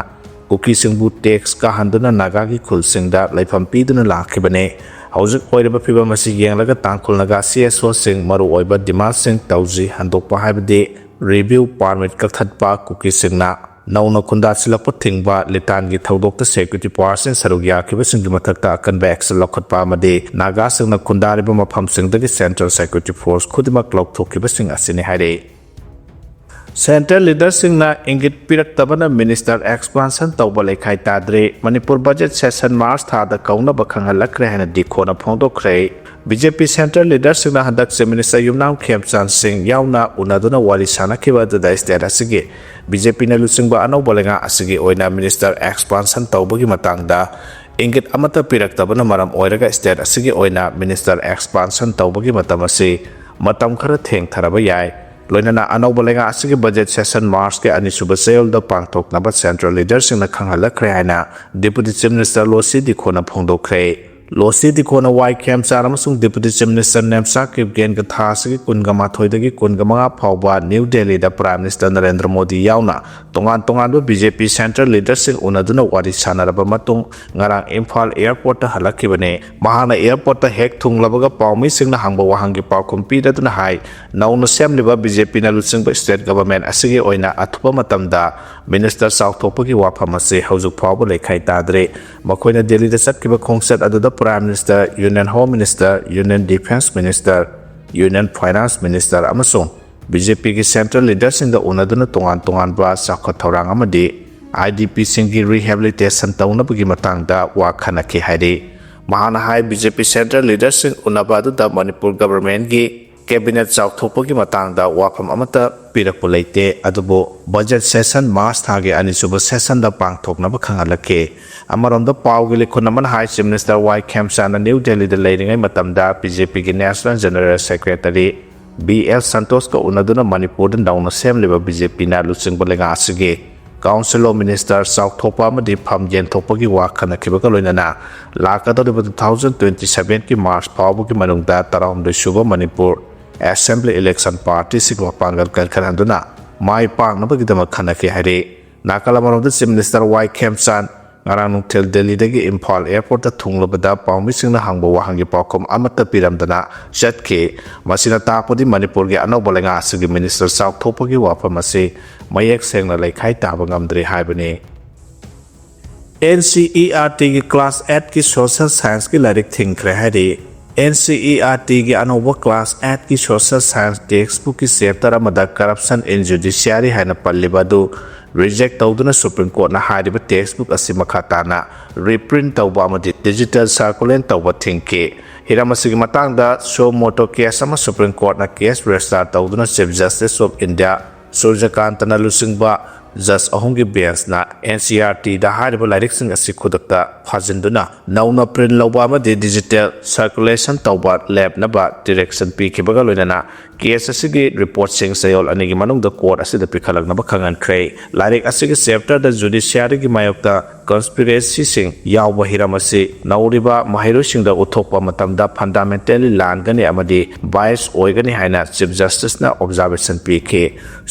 ꯀꯨꯀꯤꯁꯤꯡꯕꯨ ꯇꯦꯛꯁ ꯀꯥꯍꯟꯗꯨꯅ ꯅꯥꯒꯥꯒꯤ ꯈꯨꯜꯁꯤꯡꯗ ꯂꯩꯐꯝ ꯄꯤꯗꯨꯅ ꯂꯥꯛꯈꯤꯕꯅꯤ꯫ ꯍꯧꯖꯤꯛ ꯑꯣꯏꯔꯤꯕ ꯐꯤꯕꯝ ꯑꯁꯤ ꯌꯦꯡꯂꯒ ꯇꯥꯡꯈꯨꯜ ꯅꯥꯒꯥ ꯁꯤ ꯑꯦꯁ ꯑꯣꯁꯤꯡ ꯃꯔꯨꯑꯣꯏꯕ ꯗꯤꯃꯥꯟꯁꯤꯡ ꯇꯧꯁꯤ ꯍꯟꯗꯣꯛꯄ, ꯍꯥꯏꯕꯗꯤ ꯔꯤꯚꯤꯌꯨ ꯄꯥꯔꯃꯤꯠ ꯀꯛꯊꯠꯄ, ꯀꯨꯀꯤꯁꯤꯡꯅ ꯅꯧꯅ ꯈꯨꯟꯗꯥꯁꯤꯜꯂꯛꯄ ꯊꯤꯡꯕ, ꯂꯤꯇꯥꯟꯒꯤ ꯊꯧꯗꯣꯛꯇ ꯁꯦꯀ꯭ꯌꯨꯔꯤꯇꯤ ꯄꯥꯋꯔꯁꯤꯡ ꯁꯔꯨꯛ ꯌꯥꯈꯤꯕꯁꯤꯡꯒꯤ ꯃꯊꯛꯇ ꯑꯀꯟꯕ ꯑꯦꯛꯁꯟ ꯂꯧꯈꯠꯄ ꯑꯃꯗꯤ ꯅꯥꯒꯥꯁꯤꯡꯅ ꯈꯨꯟꯗꯥꯔꯤꯕ ꯃꯐꯝꯁꯤꯡꯗꯒꯤ ꯁꯦꯟꯇ꯭ꯔꯦꯜ ꯁꯦꯀ꯭ꯌꯨꯔꯤꯇꯤ ꯐꯣꯔꯁ ꯈꯨꯗꯤꯡꯃꯛ ꯂꯧꯊꯣꯛꯈꯤꯕꯁꯤꯡ ꯑꯁꯤꯅꯤ ꯍꯥꯏꯔꯤ꯫ ꯁꯦꯟꯇ꯭ꯔꯦꯜ ꯂꯤꯗꯔꯁꯤꯡꯅ ꯏꯪꯒꯤꯠ ꯄꯤꯔꯛꯇꯕꯅ ꯃꯤꯅꯤꯁꯇꯔ ꯑꯦꯛꯁꯄꯥꯟꯁꯟ ꯇꯧꯕ ꯂꯩꯈꯥꯏ ꯇꯥꯗ꯭ꯔꯦ꯫ ꯃꯅꯤꯄꯨꯔ ꯕꯖꯦꯠ ꯁꯦꯁꯟ ꯃꯥꯔꯆ ꯊꯥꯗ ꯀꯧꯅꯕ ꯈꯪꯍꯜꯂꯛꯈ꯭ꯔꯦ ꯍꯥꯏꯅ ꯗꯤꯈꯣꯅ ꯐꯣꯡꯗꯣꯛꯈ꯭ꯔꯦ꯫ ꯕꯤ ꯖꯦ ꯄꯤ ꯁꯦꯟꯇ꯭ꯔꯦꯜ ꯂꯤꯗꯔꯁꯤꯡꯅ ꯍꯟꯗꯛ ꯆꯤꯐ ꯃꯤꯅꯤꯁꯇꯔ ꯌꯨꯝꯅꯥꯝ ꯈꯦꯝꯆꯥꯟ ꯁꯤꯡ ꯌꯥꯎꯅ ꯎꯅꯗꯨꯅ ꯋꯥꯔꯤ ꯁꯥꯟꯅꯈꯤꯕ ꯑꯗꯨꯗ ꯁ꯭ꯇꯦꯠ ꯑꯁꯤꯒꯤ ꯕꯤ ꯖꯦ ꯄꯤꯅ ꯂꯨꯆꯤꯡꯕ ꯑꯅꯧꯕ ꯂꯩꯉꯥꯛ ꯑꯁꯤꯒꯤ ꯑꯣꯏꯅ ꯃꯤꯅꯤꯁꯇꯔ ꯑꯦꯛꯁꯄꯥꯟꯁꯟ ꯇꯧꯕꯒꯤ ꯃꯇꯥꯡꯗ ꯏꯪꯒꯤꯠ ꯑꯃꯠꯇ ꯄꯤꯔꯛꯇꯕꯅ ꯃꯔꯝ ꯑꯣꯏꯔꯒ state ꯑꯁꯤꯒꯤ ꯑꯣꯏꯅ minister expansion ꯇꯧꯕꯒꯤ ꯃꯇꯝ ꯑꯁꯤ ꯃꯇꯝ ꯈꯔ ꯊꯦꯡꯊꯔꯕ ꯌꯥꯏ꯫ ꯂꯣꯏꯅꯅ ꯑꯅꯧꯕ ꯂꯩꯉꯥꯛ ꯑꯁꯤꯒꯤ budget session Marchꯀꯤ ꯑꯅꯤꯁꯨꯕ ꯆꯌꯣꯜꯗ ꯄꯥꯡꯊꯣꯛꯅꯕ central leaderꯁꯤꯡꯅ ꯈꯪꯍꯜꯂꯛꯈ꯭ꯔꯦ ꯍꯥꯏꯅ Deputy Chief Minister ꯂꯣꯁꯤ ꯗꯤꯈꯣꯅ ꯐꯣꯡꯗꯣꯛꯈ꯭ꯔꯦ꯫ ꯂꯣꯁꯤ ꯗꯤꯈꯣꯅ ꯋꯥꯏ ꯈꯦꯝꯆꯥꯟ ꯑꯃꯁꯨꯡ Deputy Chief Minister ꯅꯦꯝꯆꯥ ꯀꯤꯞꯒꯦꯟꯒ ꯊꯥ ꯑꯁꯤꯒꯤ ꯀꯨꯟꯒ ꯃꯥꯊꯣꯏꯗꯒꯤ ꯀꯨꯟꯒ ꯃꯉꯥ ꯐꯥꯎꯕ ꯅ꯭ꯌꯨ ꯗꯦꯜꯂꯤꯗ Prime Minister ꯅꯔꯦꯟꯗ꯭ꯔ ꯃꯣꯗꯤ ꯌꯥꯎꯅ ꯇꯣꯉꯥꯟ ꯇꯣꯉꯥꯟꯕ BJP central leaderꯁꯤꯡ ꯎꯅꯗꯨꯅ ꯋꯥꯔꯤ ꯁꯥꯟꯅꯔꯕ ꯃꯇꯨꯡ, ꯉꯔꯥꯡ ꯏꯝꯐꯥꯜ airportꯇ ꯍꯜꯂꯛꯈꯤꯕꯅꯤ꯫ ꯃꯍꯥꯛꯅ airportꯇ ꯍꯦꯛ ꯊꯨꯡꯂꯕꯒ ꯄꯥꯎꯃꯤꯁꯤꯡꯅ ꯍꯪꯕ ꯋꯥꯍꯪꯒꯤ ꯄꯥꯎꯈꯨꯝ ꯄꯤꯗꯨꯅ ꯍꯥꯏ, ꯅꯧꯅ ꯁꯦꯝꯂꯤꯕ BJPꯅ ꯂꯨꯆꯤꯡꯕ state government ꯑꯁꯤꯒꯤ ꯑꯣꯏꯅ ꯑꯊꯨꯕ ꯃꯇꯝꯗ minister ꯆꯥꯎꯊꯣꯛꯄꯒꯤ ꯋꯥꯐꯝ ꯑꯁꯤ ꯍꯧꯖꯤꯛ ꯐꯥꯎꯕ ꯂꯩꯈꯥꯏ ꯇꯥꯗ꯭ꯔꯤ꯫ ꯃꯈꯣꯏꯅ ꯗꯦꯜꯂꯤꯗ ꯆꯠꯈꯤꯕ ꯈꯣꯡꯆꯠ ꯑꯗꯨꯗ Prime Minister, Union Home Minister, Union Defence Minister, Union Finance Minister ꯑꯃꯁꯨꯡ BJPꯒꯤ central leaderꯁꯤꯡꯗ ꯎꯅꯗꯨꯅ ꯇꯣꯉꯥꯟ ꯇꯣꯉꯥꯟꯕ ꯆꯥꯎꯈꯠ ꯊꯧꯔꯥꯡ ꯑꯃꯗꯤ IDPꯁꯤꯡꯒꯤ rehabilitation ꯇꯧꯅꯕꯒꯤ ꯃꯇꯥꯡꯗ ꯋꯥ ꯈꯟꯅꯈꯤ ꯍꯥꯏꯔꯤ꯫ ꯃꯍꯥꯛꯅ ꯍꯥꯏ, BJP central leaderꯁꯤꯡ ꯎꯅꯕ ꯑꯗꯨꯗ ꯃꯅꯤꯄꯨꯔ governmentꯀꯤ cabinet ꯆꯥꯎꯊꯣꯛꯄꯒꯤ ꯃꯇꯥꯡꯗ ꯋꯥꯐꯝ ꯑꯃꯠꯇ ꯄꯤꯔꯛꯄ ꯂꯩꯇꯦ, ꯑꯗꯨꯕꯨ budget session March ꯊꯥꯒꯤ ꯑꯅꯤꯁꯨꯕ sessionꯗ ꯄꯥꯡꯊꯣꯛꯅꯕ ꯈꯪꯍꯜꯂꯛꯈꯤ꯫ ꯑꯃꯔꯣꯝꯗ ꯄꯥꯎꯒꯤ ꯂꯤꯈꯨꯟ ꯑꯃꯅ ꯍꯥꯏ, Chief Minister ꯋꯥꯏ ꯈꯦꯝꯆꯥꯟꯅ ꯅ꯭ꯌꯨ ꯗꯦꯜꯂꯤꯗ ꯂꯩꯔꯤꯉꯩ ꯃꯇꯝꯗ BJPꯒꯤ National General Secretary B L ꯁꯟꯇꯣꯁꯀ ꯎꯅꯗꯨꯅ ꯃꯅꯤꯄꯨꯔꯗ ꯅꯧꯅ ꯁꯦꯝꯂꯤꯕ BJPꯅ ꯂꯨꯆꯤꯡꯕ ꯂꯩꯉꯥꯛ ꯑꯁꯤꯒꯤ Council of Minister ꯆꯥꯎꯊꯣꯛꯄ ꯑꯃꯗꯤ ꯐꯝ ꯌꯦꯟꯊꯣꯛꯄꯒꯤ ꯋꯥ ꯈꯟꯅꯈꯤꯕꯒ ꯂꯣꯏꯅꯅ ꯂꯥꯛꯀꯗꯧꯔꯤꯕ two thousand twenty sevenꯒꯤ March ꯐꯥꯎꯕꯒꯤ ꯃꯅꯨꯡꯗ ꯇꯔꯥꯍꯨꯝꯗꯣꯏ ꯁꯨꯕ ꯃꯅꯤꯄꯨꯔ Assembly election partyꯁꯤꯡ ꯃꯄꯥꯡꯒꯜ ꯀꯟꯈꯠꯍꯟꯗꯨꯅ ꯃꯥꯏ ꯄꯥꯛꯅꯕꯒꯤꯗꯃꯛ ꯈꯟꯅꯈꯤ ꯍꯥꯏꯔꯤ꯫ ꯅꯥꯀꯜ ꯑꯃꯔꯣꯝꯗ Chief Minister ꯋꯥꯏ ꯈꯦꯝꯆꯥꯟ ꯉꯔꯥꯡ ꯅꯨꯡꯊꯤꯜ ꯗꯦꯜꯂꯤꯗꯒꯤ ꯏꯝꯐꯥꯜ airportꯇ ꯊꯨꯡꯂꯕꯗ ꯄꯥꯎꯃꯤꯁꯤꯡꯅ ꯍꯪꯕ ꯋꯥꯍꯪꯒꯤ ꯄꯥꯎꯈꯨꯝ ꯑꯃꯠꯇ ꯄꯤꯔꯝꯗꯅ ꯆꯠꯈꯤ꯫ ꯃꯁꯤꯅ ꯇꯥꯛꯄꯗꯤ ꯃꯅꯤꯄꯨꯔꯒꯤ ꯑꯅꯧꯕ ꯂꯩꯉꯥꯛ ꯑꯁꯤꯒꯤ minister ꯆꯥꯎꯊꯣꯛꯄꯒꯤ ꯋꯥꯐꯝ ꯑꯁꯤ ꯃꯌꯦꯛ ꯁꯦꯡꯅ ꯂꯩꯈꯥꯏ ꯇꯥꯕ ꯉꯝꯗ꯭ꯔꯤ ꯍꯥꯏꯕꯅꯤ꯫ NCERTꯒꯤ class eightꯀꯤ social scienceꯀꯤ ꯂꯥꯏꯔꯤꯛ ꯊꯤꯡꯈ꯭ꯔꯦ ꯍꯥꯏꯔꯤ꯫ NCERTꯒꯤ ꯑꯅꯧꯕ class eightꯀꯤ social science textbookꯀꯤ chapter ꯑꯃꯗ Corruption in Judiciary ꯍꯥꯏꯅ ꯄꯜꯂꯤꯕ ꯑꯗꯨ reject ꯇꯧꯗꯨꯅ Supreme Courtꯅ ꯍꯥꯏꯔꯤꯕ textbook ꯑꯁꯤ ꯃꯈꯥ ꯇꯥꯅ reprint ꯇꯧꯕ ꯑꯃꯗꯤ digital circulate ꯇꯧꯕ ꯊꯤꯡꯈꯤ꯫ ꯍꯤꯔꯝ ꯑꯁꯤꯒꯤ ꯃꯇꯥꯡꯗ suo motu case ꯑꯃ Supreme Courtꯅ case register ꯇꯧꯗꯨꯅ Chief Justice of India ꯁꯨꯔꯖꯀꯥꯟꯇꯅ ꯂꯨꯆꯤꯡꯕ ꯖꯖ ꯑꯍꯨꯝꯒꯤ ꯕꯦꯟꯁꯅ ꯑꯦꯟ ꯁꯤ ꯑꯥꯔ ꯇꯤꯗ ꯍꯥꯏꯔꯤꯕ ꯂꯥꯏꯔꯤꯛꯁꯤꯡ ꯑꯁꯤ ꯈꯨꯗꯛꯇ ꯐꯥꯖꯤꯟꯗꯨꯅ ꯅꯧꯅ ꯄ꯭ꯔꯤꯟ ꯂꯧꯕ ꯑꯃꯗꯤ ꯗꯤꯖꯤꯇꯦꯜ ꯁꯔꯀꯨꯂꯦꯁꯟ ꯇꯧꯕ ꯂꯦꯞꯅꯕ ꯗꯤꯔꯦꯛꯁꯟ ꯄꯤꯈꯤꯕꯒ ꯂꯣꯏꯅꯅ ꯀꯦꯁ ꯑꯁꯤꯒꯤ ꯔꯤꯄꯣꯔꯠꯁꯤꯡ ꯆꯌꯣꯜ ꯑꯅꯤꯒꯤ ꯃꯅꯨꯡꯗ ꯀꯣꯔꯠ ꯑꯁꯤꯗ ꯄꯤꯈꯠꯂꯛꯅꯕ ꯈꯪꯍꯟꯈ꯭ꯔꯦ꯫ ꯂꯥꯏꯔꯤꯛ ꯑꯁꯤꯒꯤ ꯆꯦꯞꯇꯔꯗ ꯖꯨꯗꯤꯁꯤꯌꯥꯔꯤꯒꯤ ꯃꯥꯌꯣꯛꯇ ꯀꯟꯁꯄꯤꯔꯦꯁꯤꯁꯤꯡ ꯌꯥꯎꯕ ꯍꯤꯔꯝ ꯑꯁꯤ ꯅꯧꯔꯤꯕ ꯃꯍꯩꯔꯣꯏꯁꯤꯡꯗ ꯎꯠꯊꯣꯛꯄ ꯃꯇꯝꯗ ꯐꯟꯗꯥꯃꯦꯟꯇꯦꯜꯂꯤ ꯂꯥꯟꯒꯅꯤ ꯑꯃꯗꯤ ꯕꯥꯏꯁ ꯑꯣꯏꯒꯅꯤ ꯍꯥꯏꯅ ꯆꯤꯐ ꯖꯁꯇꯤꯁꯅ ꯑꯣꯕꯖꯥꯔꯕꯦꯁꯟ ꯄꯤꯈꯤ꯫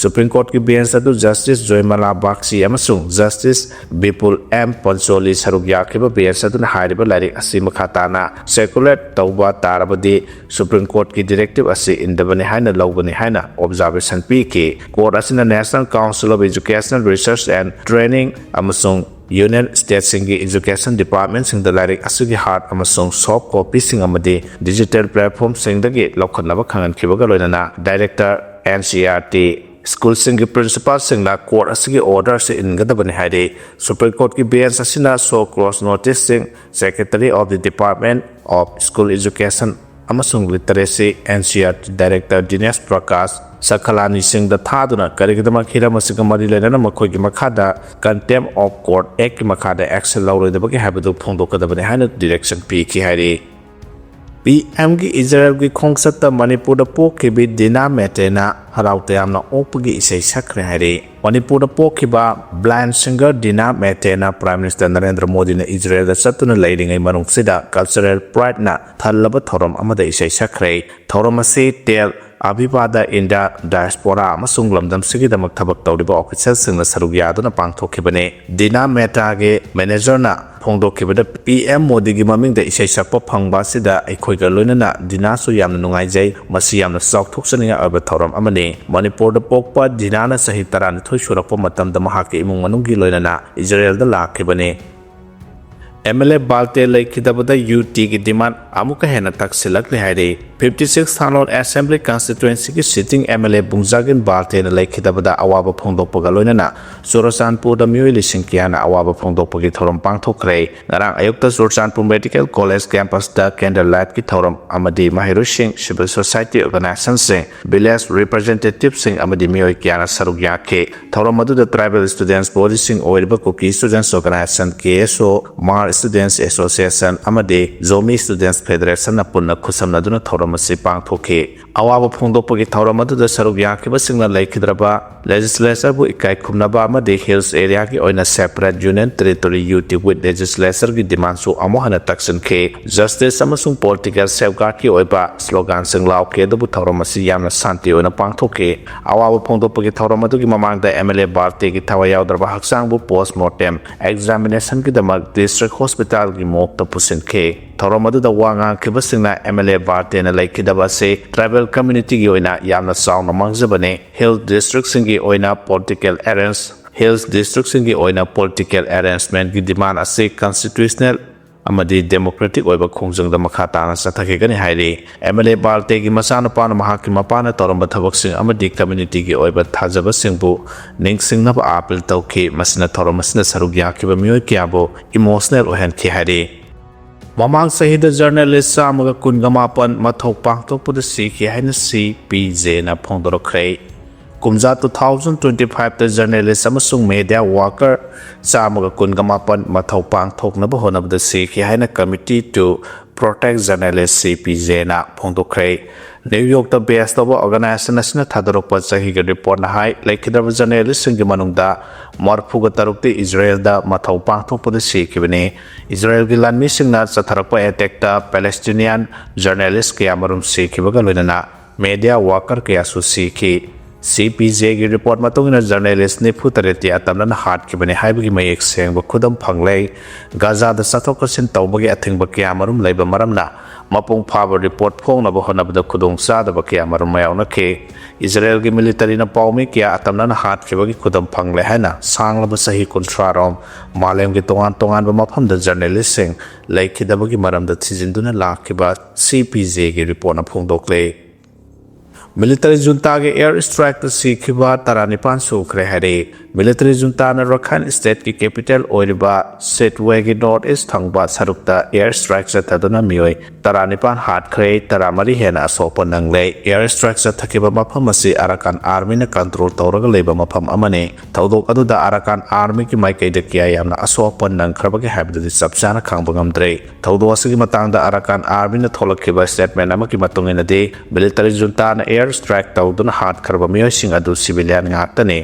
ꯁꯨꯄ꯭ꯔꯤꯝ ꯀꯣꯔꯠꯀꯤ ꯕꯦꯟꯁ ꯑꯗꯨ ꯖꯁꯇꯤꯁ ꯖꯣꯏꯃꯂꯥ ꯕꯥꯒꯆꯤ ꯑꯃꯁꯨꯡ ꯖꯁꯇꯤꯁ ꯕꯤꯄꯨꯜ ꯑꯦꯝ ꯄꯟꯆꯣꯂꯤ ꯁꯔꯨꯛ ꯌꯥꯈꯤꯕ ꯕꯦꯟꯁ ꯑꯗꯨꯅ ꯍꯥꯏꯔꯤꯕ ꯂꯥꯏꯔꯤꯛ ꯑꯁꯤ ꯃꯈꯥ ꯇꯥꯅ ꯁꯔꯀꯨꯂꯦꯠ ꯇꯧꯕ ꯇꯥꯔꯕꯗꯤ ꯁꯨꯄ꯭ꯔꯤꯝ ꯀꯣꯔꯠꯀꯤ ꯗꯤꯔꯦꯛꯇꯤꯚ ꯑꯁꯤ ꯏꯟꯗꯕꯅꯤ ꯍꯥꯏꯅ ꯂꯧꯒꯅꯤ ꯍꯥꯏꯅ ꯑꯣꯕꯖꯥꯔꯕꯦꯁꯟ ꯄꯤꯈꯤ꯫ ꯀꯣꯔꯠ ꯑꯁꯤꯅ National Council of Educational Research and Training ꯑꯃꯁꯨꯡ ꯌꯨꯅꯤꯌꯟ ꯁ꯭ꯇꯦꯠꯁꯤꯡꯒꯤ ꯏꯖꯨꯀꯦꯁꯟ ꯗꯤꯄꯥꯔꯠꯃꯦꯟꯁꯤꯡꯗ ꯂꯥꯏꯔꯤꯛ ꯑꯁꯤꯒꯤ ꯍꯥꯔꯗ ꯑꯃꯁꯨꯡ ꯁꯣꯐ ꯀꯣꯄꯤꯁꯤꯡ ꯑꯃꯗꯤ ꯗꯤꯖꯤꯇꯦꯜ ꯄ꯭ꯂꯦꯠꯐꯣꯔꯝꯁꯤꯡꯗꯒꯤ ꯂꯧꯈꯠꯅꯕ ꯈꯪꯍꯟꯈꯤꯕꯒ ꯂꯣꯏꯅꯅ director and C R T ꯁ꯭ꯀꯨꯜꯁꯤꯡꯒꯤ ꯄ꯭ꯔꯤꯟꯁꯤꯄꯥꯜꯁꯤꯡꯅ ꯀꯣꯔꯠ ꯑꯁꯤꯒꯤ ꯑꯣꯔꯗꯔ ꯑꯁꯤ ꯏꯟꯒꯗꯕꯅꯤ ꯍꯥꯏꯔꯤ꯫ ꯁꯨꯄ꯭ꯔꯤꯝ ꯀꯣꯔꯠꯀꯤ ꯕꯦꯟꯁ ꯑꯁꯤꯅ ꯁꯣ ꯀꯣꯖ ꯅꯣꯇꯤꯁꯁꯤꯡ Secretary of the Department of School Education ꯑꯃꯁꯨꯡ Literacy, N C R T director Dinesh Prakash ꯁꯈꯂꯥꯅꯤꯁꯤꯡꯗ ꯊꯥꯗꯨꯅ ꯀꯔꯤꯒꯤꯗꯃꯛ ꯍꯤꯔꯝ ꯑꯁꯤꯒ ꯃꯔꯤ ꯂꯩꯅꯅ ꯃꯈꯣꯏꯒꯤ ꯃꯈꯥꯗ Contempt of Court Actꯀꯤ ꯃꯈꯥꯗ ꯑꯦꯛꯁꯟ ꯂꯧꯔꯣꯏꯗꯕꯒꯦ ꯍꯥꯏꯕꯗꯨ ꯐꯣꯡꯗꯣꯛꯀꯗꯕꯅꯤ ꯍꯥꯏꯅ ꯗꯤꯔꯦꯛꯁꯟ ꯄꯤꯈꯤ ꯍꯥꯏꯔꯤ꯫ ꯄꯤ ꯑꯦꯝꯒꯤ ꯏꯖꯔꯦꯜꯒꯤ ꯈꯣꯡꯆꯠꯇ ꯃꯅꯤꯄꯨꯔꯗ ꯄꯣꯛꯈꯤꯕꯤ ꯗꯤꯅꯥ ꯃꯦꯇꯦꯅ ꯍꯔꯥꯎ ꯇꯌꯥꯝꯅ ꯑꯣꯛꯄꯒꯤ ꯏꯁꯩ ꯁꯛꯈ꯭ꯔꯦ ꯍꯥꯏꯔꯤ꯫ ꯃꯅꯤꯄꯨꯔꯗ ꯄꯣꯛꯈꯤꯕ ꯕ꯭ꯂꯥꯏꯟ ꯁꯤꯡꯒꯔ ꯗꯤꯅꯥ ꯃꯦꯇꯦꯅ ꯄ꯭ꯔꯥꯏꯝ ꯃꯤꯅꯤꯁꯇꯔ ꯅꯔꯦꯟꯗ꯭ꯔ ꯃꯣꯗꯤꯅ ꯏꯖꯔꯦꯜꯗ ꯆꯠꯇꯨꯅ ꯂꯩꯔꯤꯉꯩ ꯃꯅꯨꯡꯁꯤꯗ ꯀꯜꯆꯔꯦꯜ ꯄ꯭ꯔꯥꯏꯗꯅ ꯊꯜꯂꯕ ꯊꯧꯔꯝ ꯑꯃꯗ ꯏꯁꯩ ꯁꯛꯈ꯭ꯔꯦ꯫ ꯊꯧꯔꯝ ꯑꯁꯤ ꯇꯦꯜ ꯑꯕꯤꯕꯗ ꯏꯟꯗꯤꯌꯥ ꯗꯥꯏꯁꯄꯣꯔꯥ ꯑꯃꯁꯨꯡ ꯂꯝꯗꯝꯁꯤꯒꯤꯗꯃꯛ ꯊꯕꯛ ꯇꯧꯔꯤꯕ ꯑꯣꯐꯤꯁꯤꯌꯦꯜꯁꯤꯡꯅ ꯁꯔꯨꯛ ꯌꯥꯗꯨꯅ ꯄꯥꯡꯊꯣꯛꯈꯤꯕꯅꯤ꯫ ꯗꯤꯅꯥ ꯃꯦꯇꯥꯒꯤ ꯃꯦꯅꯦꯖꯔꯅ ꯐꯣꯡꯗꯣꯛꯈꯤꯕꯗ, ꯄꯤ ꯑꯦꯝ ꯃꯣꯗꯤꯒꯤ ꯃꯃꯤꯡꯗ ꯏꯁꯩ ꯁꯛꯄ ꯐꯪꯕ ꯑꯁꯤꯗ ꯑꯩꯈꯣꯏꯒ ꯂꯣꯏꯅꯅ ꯗꯤꯅꯥꯁꯨ ꯌꯥꯝꯅ ꯅꯨꯡꯉꯥꯏꯖꯩ꯫ ꯃꯁꯤ ꯌꯥꯝꯅ ꯆꯥꯎꯊꯣꯛꯆꯅꯤꯡꯉꯥꯏ ꯑꯣꯏꯕ ꯊꯧꯔꯝ ꯑꯃꯅꯤ꯫ ꯃꯅꯤꯄꯨꯔꯗ ꯄꯣꯛꯄ ꯗꯤꯅꯥꯅ ꯆꯍꯤ ꯇꯔꯥꯅꯤꯊꯣꯏ ꯁꯨꯔꯛꯄ ꯃꯇꯝꯗ ꯃꯍꯥꯛꯀꯤ ꯏꯃꯨꯡ ꯃꯅꯨꯡꯒꯤ ꯂꯣꯏꯅꯅ ꯏꯖꯔꯦꯜꯗ ꯂꯥꯛꯈꯤꯕꯅꯤ꯫ ꯑꯦꯝ ꯑꯦꯜ ꯑꯦ ꯕꯥꯜꯇꯦ ꯂꯩꯈꯤꯗꯕꯗ ꯌꯨ ꯇꯤꯒꯤ ꯗꯤꯃꯥꯟ ꯑꯃꯨꯛꯀ ꯍꯦꯟꯅ ꯇꯛꯁꯤꯜꯂꯛꯂꯦ ꯍꯥꯏꯔꯤ꯫ ꯐꯤꯐꯇꯤ ꯁꯤꯛꯁ ꯊꯥꯅꯣꯠ ꯑꯦꯁꯦꯝꯕ꯭ꯂꯤ ꯀꯟꯁꯇꯤꯇ꯭ꯋꯦꯟꯁꯤꯒꯤ ꯁꯤꯇꯤꯡ ꯑꯦꯝ ꯑꯦꯜ ꯑꯦ ꯕꯨꯡꯖꯥꯒꯤꯟ ꯕꯥꯜꯇꯦꯅ ꯂꯩꯈꯤꯗꯕꯗ ꯑꯋꯥꯕ ꯐꯣꯡꯗꯣꯛꯄꯒ ꯂꯣꯏꯅꯅ ꯆꯨꯔꯆꯥꯟꯄꯨꯔꯗ ꯃꯤꯑꯣꯏ ꯂꯤꯁꯤꯡ ꯀꯌꯥꯅ ꯑꯋꯥꯕ ꯐꯣꯡꯗꯣꯛꯄꯒꯤ ꯊꯧꯔꯝ ꯄꯥꯡꯊꯣꯛꯈ꯭ꯔꯦ꯫ ꯉꯔꯥꯡ ꯑꯌꯨꯛꯇ ꯆꯨꯔꯆꯥꯟꯄꯨꯔ ꯃꯦꯗꯤꯀꯦꯜ ꯀꯣꯂꯦꯖ ꯀꯦꯝꯄꯁꯇ ꯀꯦꯟꯗꯜ ꯂꯥꯏꯠꯀꯤ ꯊꯧꯔꯝ ꯑꯃꯗꯤ ꯃꯍꯩꯔꯣꯏꯁꯤꯡ, ꯁꯤꯚꯤꯜ ꯁꯣꯁꯥꯏꯇꯤ ꯑꯣꯔꯒꯅꯥꯏꯖꯦꯁꯟꯁꯤꯡ, ꯚꯤꯂꯦꯖ ꯔꯤꯄ꯭ꯔꯖꯦꯟꯇꯦꯇꯤꯚꯁꯤꯡ ꯑꯃꯗꯤ ꯃꯤꯑꯣꯏ ꯀꯌꯥꯅ ꯁꯔꯨꯛ ꯌꯥꯈꯤ꯫ ꯊꯧꯔꯝ ꯑꯗꯨꯗ ꯇ꯭ꯔꯥꯏꯕꯦꯜ ꯁ꯭ꯇꯨꯗꯦꯟꯠꯁ ꯕꯣꯗꯤꯁꯤꯡ ꯑꯣꯏꯔꯤꯕ ꯀꯨꯀꯤ ꯁ꯭ꯇꯨꯗꯦꯟꯠꯁ ꯑꯣꯔꯒꯅꯥꯏꯖꯦꯁꯟ, ꯀꯦ ꯑꯦꯁ ꯑꯣ, ꯃꯥꯔ ꯁ꯭ꯇꯨꯗꯦꯟꯠꯁ ꯑꯦꯁꯣꯁꯤꯌꯦꯁꯟ ꯑꯃꯗꯤ ꯖꯣꯃꯤ ꯁ꯭ꯇꯨꯗꯦꯟꯠꯁ ꯐꯦꯗꯔꯦꯁꯟꯅ ꯄꯨꯟꯅ ꯈꯨꯠꯁꯝꯅꯗꯨꯅ ꯊꯧꯔꯝ ꯑꯁꯤ ꯄꯥꯡꯊꯣꯛꯈꯤ꯫ ꯑꯋꯥꯕ ꯐꯣꯡꯗꯣꯛꯄꯒꯤ ꯊꯧꯔꯝ ꯑꯗꯨꯗ ꯁꯔꯨꯛ ꯌꯥꯈꯤꯕꯁꯤꯡꯅ ꯂꯩꯈꯤꯗ꯭ꯔꯕ ꯂꯦꯖꯤꯁꯂꯦꯆꯔꯕꯨ ꯏꯀꯥꯏ ꯈꯨꯝꯅꯕ ꯑꯃꯗꯤ ꯍꯤꯜꯁ ꯑꯦꯔꯤꯌꯥꯒꯤ ꯑꯣꯏꯅ separate union territory, U T with legislatureꯒꯤ ꯗꯤꯃꯥꯟꯁꯨ ꯑꯃꯨꯛ ꯍꯟꯅ ꯇꯛꯁꯤꯟꯈꯤ꯫ ꯖꯁꯇꯤꯁ ꯑꯃꯁꯨꯡ ꯄꯣꯂꯤꯇꯤꯀꯦꯜ ꯁꯦꯐꯒꯥꯔꯗꯀꯤ ꯑꯣꯏꯕ ꯁ꯭ꯂꯣꯒꯥꯟꯁꯤꯡ ꯂꯥꯎꯈꯤ, ꯑꯗꯨꯕꯨ ꯊꯧꯔꯝ ꯑꯁꯤ ꯌꯥꯝꯅ ꯁꯥꯟꯇꯤ ꯑꯣꯏꯅ ꯄꯥꯡꯊꯣꯛꯈꯤ꯫ ꯑꯋꯥꯕ ꯐꯣꯡꯗꯣꯛꯄꯒꯤ ꯊꯧꯔꯝ ꯑꯗꯨꯒꯤ ꯃꯃꯥꯡꯗ ꯑꯦꯝ ꯑꯦꯜ ꯑꯦ ꯕꯥꯜꯇꯦꯒꯤ ꯊꯋꯥꯏ ꯌꯥꯎꯗ꯭ꯔꯕ ꯍꯛꯆꯥꯡꯕꯨ ꯄꯣꯁ꯭ꯠꯃꯣꯔꯇꯦꯝ ꯑꯦꯛꯖꯥꯃꯤꯅꯦꯁꯟꯒꯤꯗꯃꯛ ꯗꯤꯁꯇ꯭ꯔꯤꯛ ꯍꯣꯁꯄꯤꯇꯥꯜꯒꯤ ꯃꯣꯔꯒꯇ ꯄꯨꯁꯤꯟꯈꯤ꯫ ꯊꯧꯔꯝ ꯑꯗꯨꯗ ꯋꯥ ꯉꯥꯡꯈꯤꯕꯁꯤꯡꯅ ꯑꯦꯝ ꯑꯦꯜ ꯑꯦ ꯕꯥꯜꯇꯦꯅ ꯂꯩꯈꯤꯗꯕ ꯑꯁꯤ ꯇ꯭ꯔꯥꯏꯕꯦꯜ ꯀꯝꯌꯨꯅꯤꯇꯤꯒꯤ ꯑꯣꯏꯅ ꯌꯥꯝꯅ ꯆꯥꯎꯅ ꯃꯥꯡꯖꯕꯅꯤ꯫ ꯍꯤꯜ ꯗꯤꯁꯇ꯭ꯔꯤꯛꯁꯤꯡꯒꯤ ꯑꯣꯏꯅ ꯄꯣꯂꯤꯇꯤꯀꯦꯜ ꯑꯦꯔꯦꯟꯖ, ꯍꯤꯜꯁ ꯗꯤꯁꯇ꯭ꯔꯤꯛꯁꯤꯡꯒꯤ ꯑꯣꯏꯅ ꯄꯣꯂꯤꯇꯤꯀꯦꯜ ꯑꯦꯔꯦꯟꯖꯃꯦꯟꯠꯀꯤ ꯗꯤꯃꯥꯟ ꯑꯁꯤ ꯀꯟꯁꯇꯤꯇ꯭ꯌꯨꯁꯅꯦꯜ ꯑꯃꯗꯤ ꯗꯦꯃꯣꯀ꯭ꯔꯦꯇꯤꯛ ꯑꯣꯏꯕ ꯈꯣꯡꯖꯪꯗ ꯃꯈꯥ ꯇꯥꯅ ꯆꯠꯊꯈꯤꯒꯅꯤ ꯍꯥꯏꯔꯤ꯫ ꯑꯦꯝ ꯑꯦꯜ ꯑꯦ ꯕꯥꯜꯇꯦꯒꯤ ꯃꯆꯥꯅꯨꯄꯥꯅ ꯃꯍꯥꯛꯀꯤ ꯃꯄꯥꯅ ꯇꯧꯔꯝꯕ ꯊꯕꯛꯁꯤꯡ ꯑꯃꯗꯤ ꯀꯝꯌꯨꯅꯤꯇꯤꯒꯤ ꯑꯣꯏꯕ ꯊꯥꯖꯕꯁꯤꯡꯕꯨ ꯅꯤꯡꯁꯤꯡꯅꯕ ꯑꯥꯄꯤꯜ ꯇꯧꯈꯤ꯫ ꯃꯁꯤꯅ ꯊꯧꯔꯝ ꯑꯁꯤꯗ ꯁꯔꯨꯛ ꯌꯥꯈꯤꯕ ꯃꯤꯑꯣꯏ ꯀꯌꯥꯕꯨ ꯏꯃꯣꯁꯅꯦꯜ ꯑꯣꯏꯍꯟꯈꯤ ꯍꯥꯏꯔꯤ꯫ ꯃꯃꯥꯡ ꯆꯍꯤꯗ ꯖꯔꯅꯦꯂꯤꯁ ꯆꯥꯝꯃꯒ ꯀꯨꯟꯒ ꯃꯥꯄꯟ ꯃꯊꯧ ꯄꯥꯡꯊꯣꯛꯄꯗ ꯁꯤꯈꯤ ꯍꯥꯏꯅ ꯁꯤ ꯄꯤ ꯖꯦꯅ ꯐꯣꯡꯗꯣꯔꯛꯈ꯭ꯔꯦ꯫ ꯀꯨꯝꯖꯥ two thousand twenty fiveꯇ ꯖꯔꯅꯦꯂꯤꯁ ꯑꯃꯁꯨꯡ ꯃꯦꯗꯤꯌꯥ ꯋꯥꯔꯀꯔ ꯆꯥꯝꯃꯒ ꯀꯨꯟꯒ ꯃꯥꯄꯟ ꯃꯊꯧ ꯄꯥꯡꯊꯣꯛꯅꯕ ꯍꯣꯠꯅꯕꯗ ꯁꯤꯈꯤ ꯍꯥꯏꯅ Committee to Protect Journalists, C P J ꯅ ꯐꯣꯡꯗꯣꯛꯈ꯭ꯔꯦ꯫ ꯅ꯭ꯌꯨ ꯌꯣꯔꯛꯇ ꯕꯦꯁ ꯇꯧꯕ ꯑꯣꯔꯒꯅꯥꯏꯖꯦꯁꯟ ꯑꯁꯤꯅ ꯊꯥꯗꯣꯔꯛꯄ ꯆꯍꯤꯒꯤ ꯔꯤꯄꯣꯔꯠꯅ ꯍꯥꯏ, ꯂꯩꯈꯤꯗ꯭ꯔꯕ ꯖꯔꯅꯦꯂꯤꯁꯁꯤꯡꯒꯤ ꯃꯅꯨꯡꯗ ꯃꯔꯤꯐꯨꯒ ꯇꯔꯨꯛꯇꯤ ꯏꯖꯔꯦꯜꯗ ꯃꯊꯧ ꯄꯥꯡꯊꯣꯛꯄꯗ ꯁꯤꯈꯤꯕꯅꯤ꯫ ꯏꯖꯔꯦꯜꯒꯤ ꯂꯥꯟꯃꯤꯁꯤꯡꯅ ꯆꯠꯊꯔꯛꯄ ꯑꯦꯇꯦꯛꯇ ꯄꯦꯂꯦꯁꯇꯤꯅꯤꯌꯥꯟ ꯖꯔꯅꯦꯂꯤꯁ ꯀꯌꯥꯃꯔꯨꯝ ꯁꯤꯈꯤꯕꯒ ꯂꯣꯏꯅꯅ ꯃꯦꯗꯤꯌꯥ ꯋꯥꯔꯀꯔ ꯀꯌꯥꯁꯨ ꯁꯤꯈꯤ꯫ ꯁꯤ ꯄꯤ ꯖꯦꯒꯤ ꯔꯤꯄꯣꯔꯠ ꯃꯇꯨꯡ ꯏꯟꯅ ꯖꯔꯅꯦꯂꯤꯁ ꯅꯤꯐꯨ ꯇꯔꯦꯠꯇꯤ ꯑꯇꯝꯅꯅ ꯍꯥꯠꯈꯤꯕꯅꯤ ꯍꯥꯏꯕꯒꯤ ꯃꯌꯦꯛ ꯁꯦꯡꯕ ꯈꯨꯗꯝ ꯐꯪꯂꯦ꯫ ꯒꯥꯖꯥꯗ ꯆꯠꯊꯣꯛ ꯆꯠꯁꯤꯟ ꯇꯧꯕꯒꯤ ꯑꯊꯤꯡꯕ ꯀꯌꯥꯃꯔꯨꯝ ꯂꯩꯕ ꯃꯔꯝꯅ ꯃꯄꯨꯡ ꯐꯥꯕ ꯔꯤꯄꯣꯔꯠ ꯐꯣꯡꯅꯕ ꯍꯣꯠꯅꯕꯗ ꯈꯨꯗꯣꯡꯆꯥꯗꯕ ꯀꯌꯥꯃꯔꯨꯝ ꯃꯥꯌꯣꯛꯅꯈꯤ꯫ ꯏꯖꯔꯦꯜꯒꯤ ꯃꯤꯂꯤꯇꯔꯤꯅ ꯄꯥꯎꯃꯤ ꯀꯌꯥ ꯑꯇꯝꯅꯅ ꯍꯥꯠꯈꯤꯕꯒꯤ ꯈꯨꯗꯝ ꯐꯪꯂꯦ ꯍꯥꯏꯅ ꯁꯥꯡꯂꯕ ꯆꯍꯤ ꯀꯨꯟꯊ꯭ꯔꯥꯔꯣꯝ ꯃꯥꯂꯦꯝꯒꯤ ꯇꯣꯉꯥꯟ ꯇꯣꯉꯥꯟꯕ ꯃꯐꯝꯗ ꯖꯔꯅꯦꯂꯤꯁꯁꯤꯡ ꯂꯩꯈꯤꯗꯕꯒꯤ ꯃꯔꯝꯗ ꯊꯤꯖꯤꯟꯗꯨꯅ ꯂꯥꯛꯈꯤꯕ ꯁꯤ ꯄꯤ ꯖꯦꯒꯤ ꯔꯤꯄꯣꯔꯠꯅ ꯐꯣꯡꯗꯣꯛꯂꯦ꯫ ꯃꯤꯂꯤꯇꯔꯤ ꯖꯨꯟꯇꯥꯒꯤ ꯑꯦꯌꯔ ꯁ꯭ꯇ꯭ꯔꯥꯏꯛꯇ ꯁꯤꯈꯤꯕ ꯇꯔꯥꯅꯤꯄꯥꯟ ꯁꯨꯈ꯭ꯔꯦ ꯍꯥꯏꯔꯦ꯫ ꯃꯤꯂꯤꯇꯔꯤ ꯖꯨꯟꯇꯥꯅ ꯔꯈꯥꯏꯟ ꯁ꯭ꯇꯦꯠꯀꯤ ꯀꯦꯄꯤꯇꯦꯜ ꯑꯣꯏꯔꯤꯕ ꯁꯤꯠꯋꯦꯒꯤ ꯅꯣꯔꯠ ꯏꯁ ꯊꯪꯕ ꯁꯔꯨꯛꯇ ꯑꯦꯌꯔ ꯁ꯭ꯇ꯭ꯔꯥꯏꯛ ꯆꯠꯊꯗꯨꯅ ꯃꯤꯑꯣꯏ ꯇꯔꯥꯅꯤꯄꯥꯟ ꯍꯥꯠꯈ꯭ꯔꯦ, ꯇꯔꯥꯃꯔꯤ ꯍꯦꯟꯅ ꯑꯁꯣꯛꯄ ꯅꯪꯂꯦ꯫ ꯑꯦꯌꯔ ꯁ꯭ꯇ꯭ꯔꯥꯏꯛ ꯆꯠꯊꯈꯤꯕ ꯃꯐꯝ ꯑꯁꯤ ꯑꯔꯥꯀꯥꯟ ꯑꯥꯔꯃꯤꯅ ꯀꯟꯇ꯭ꯔꯣꯜ ꯇꯧꯔꯒ ꯂꯩꯕ ꯃꯐꯝ ꯑꯃꯅꯤ꯫ ꯊꯧꯗꯣꯛ ꯑꯗꯨꯗ ꯑꯔꯥꯀꯥꯟ ꯑꯥꯔꯃꯤꯒꯤ ꯃꯥꯏꯀꯩꯗ ꯀꯌꯥ ꯌꯥꯝꯅ ꯑꯁꯣꯛ ꯑꯄꯟ ꯅꯪꯈ꯭ꯔꯕꯒꯦ ꯍꯥꯏꯕꯗꯨꯗꯤ ꯆꯞ ꯆꯥꯅ ꯈꯪꯕ ꯉꯝꯗ꯭ꯔꯦ꯫ ꯊꯧꯗꯣꯛ ꯑꯁꯤꯒꯤ ꯃꯇꯥꯡꯗ ꯑꯔꯥꯀꯥꯟ ꯑꯥꯔꯃꯤꯅ ꯊꯣꯛꯂꯛꯈꯤꯕ ꯁ꯭ꯇꯦꯠꯃꯦꯟ ꯑꯃꯒꯤ ꯃꯇꯨꯡ ꯏꯟꯅꯗꯤ, ꯃꯤꯂꯤꯇꯔꯤ ꯖꯨꯟꯇꯥꯅ ꯑꯦꯌꯔ ꯁ꯭ꯇ꯭ꯔꯥꯏꯛ ꯇꯧꯗꯨꯅ ꯍꯥꯠꯈ꯭ꯔꯕ ꯃꯤꯑꯣꯏꯁꯤꯡ ꯑꯗꯨ ꯁꯤꯚꯤꯂꯤꯌꯟ ꯉꯥꯛꯇꯅꯤ꯫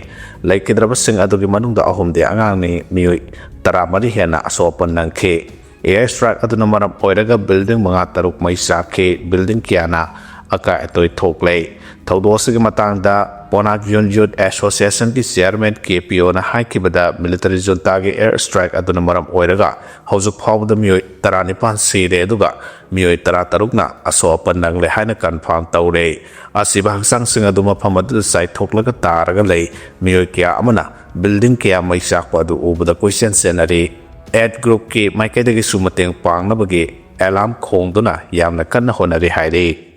ꯂꯩꯈꯤꯗ꯭ꯔꯕꯁꯤꯡ ꯑꯗꯨꯒꯤ ꯃꯅꯨꯡꯗ ꯑꯍꯨꯝꯗꯤ ꯑꯉꯥꯡꯅꯤ꯫ ꯃꯤꯑꯣꯏ ꯇꯔꯥꯃꯔꯤ ꯍꯦꯟꯅ ꯑꯁꯣꯛ ꯑꯄꯟ ꯅꯪꯈꯤ꯫ ꯑꯦꯌꯔ ꯁ꯭ꯇ꯭ꯔꯥꯏꯛ ꯑꯗꯨꯅ ꯃꯔꯝ ꯑꯣꯏꯔꯒ ꯕꯤꯜꯗꯤꯡ ꯃꯉꯥ ꯇꯔꯨꯛ ꯃꯩ ꯆꯥꯛꯈꯤ꯫ ꯕꯤꯜꯗꯤꯡ ꯀꯌꯥꯅ ꯑꯀꯥꯏ ꯑꯇꯣꯏ ꯊꯣꯛꯂꯦ꯫ ꯊꯧꯗꯣꯛ ꯑꯁꯤꯒꯤ ꯃꯇꯥꯡꯗ ꯄꯣꯅꯥꯛ ꯌꯨꯟ ꯌꯨꯠ ꯑꯦꯁꯣꯁꯤꯌꯦꯁꯟꯒꯤ ꯆꯤꯌꯔꯃꯦꯟ ꯀꯦ ꯄꯤ ꯑꯣꯅ ꯍꯥꯏꯈꯤꯕꯗ, ꯃꯤꯂꯤꯇꯔꯤ ꯖꯨꯟꯇꯥꯒꯤ ꯑꯦꯌꯔ ꯁ꯭ꯇ꯭ꯔꯥꯏꯛ ꯑꯗꯨꯅ ꯃꯔꯝ ꯑꯣꯏꯔꯒ ꯍꯧꯖꯤꯛ ꯐꯥꯎꯕꯗ ꯃꯤꯑꯣꯏ ꯇꯔꯥꯅꯤꯄꯥꯟ ꯁꯤꯔꯦ, ꯑꯗꯨꯒ ꯃꯤꯑꯣꯏ ꯇꯔꯥꯇꯔꯨꯛꯅ ꯑꯁꯣꯛ ꯑꯄꯟ ꯅꯪꯂꯦ ꯍꯥꯏꯅ ꯀꯟꯐꯥꯔꯝ ꯇꯧꯔꯦ꯫ ꯑꯁꯤꯕ ꯍꯛꯆꯥꯡꯁꯤꯡ ꯑꯗꯨ ꯃꯐꯝ ꯑꯗꯨꯗ ꯆꯥꯏꯊꯣꯛꯂꯒ ꯇꯥꯔꯒ ꯂꯩ꯫ ꯃꯤꯑꯣꯏ ꯀꯌꯥ ꯑꯃꯅ ꯕꯤꯜꯗꯤꯡ ꯀꯌꯥ ꯃꯩ ꯆꯥꯛꯄ ꯑꯗꯨ ꯎꯕꯗ ꯀꯣꯏꯆꯦꯟ ꯆꯦꯟꯅꯔꯤ꯫ ꯑꯦꯗ ꯒ꯭ꯔꯨꯞꯀꯤ ꯃꯥꯏꯀꯩꯗꯒꯤꯁꯨ ꯃꯇꯦꯡ ꯄꯥꯡꯅꯕꯒꯤ ꯑꯦꯂꯥꯔꯝ ꯈꯣꯡꯗꯨꯅ ꯌꯥꯝꯅ ꯀꯟꯅ ꯍꯣꯠꯅꯔꯤ ꯍꯥꯏꯔꯤ꯫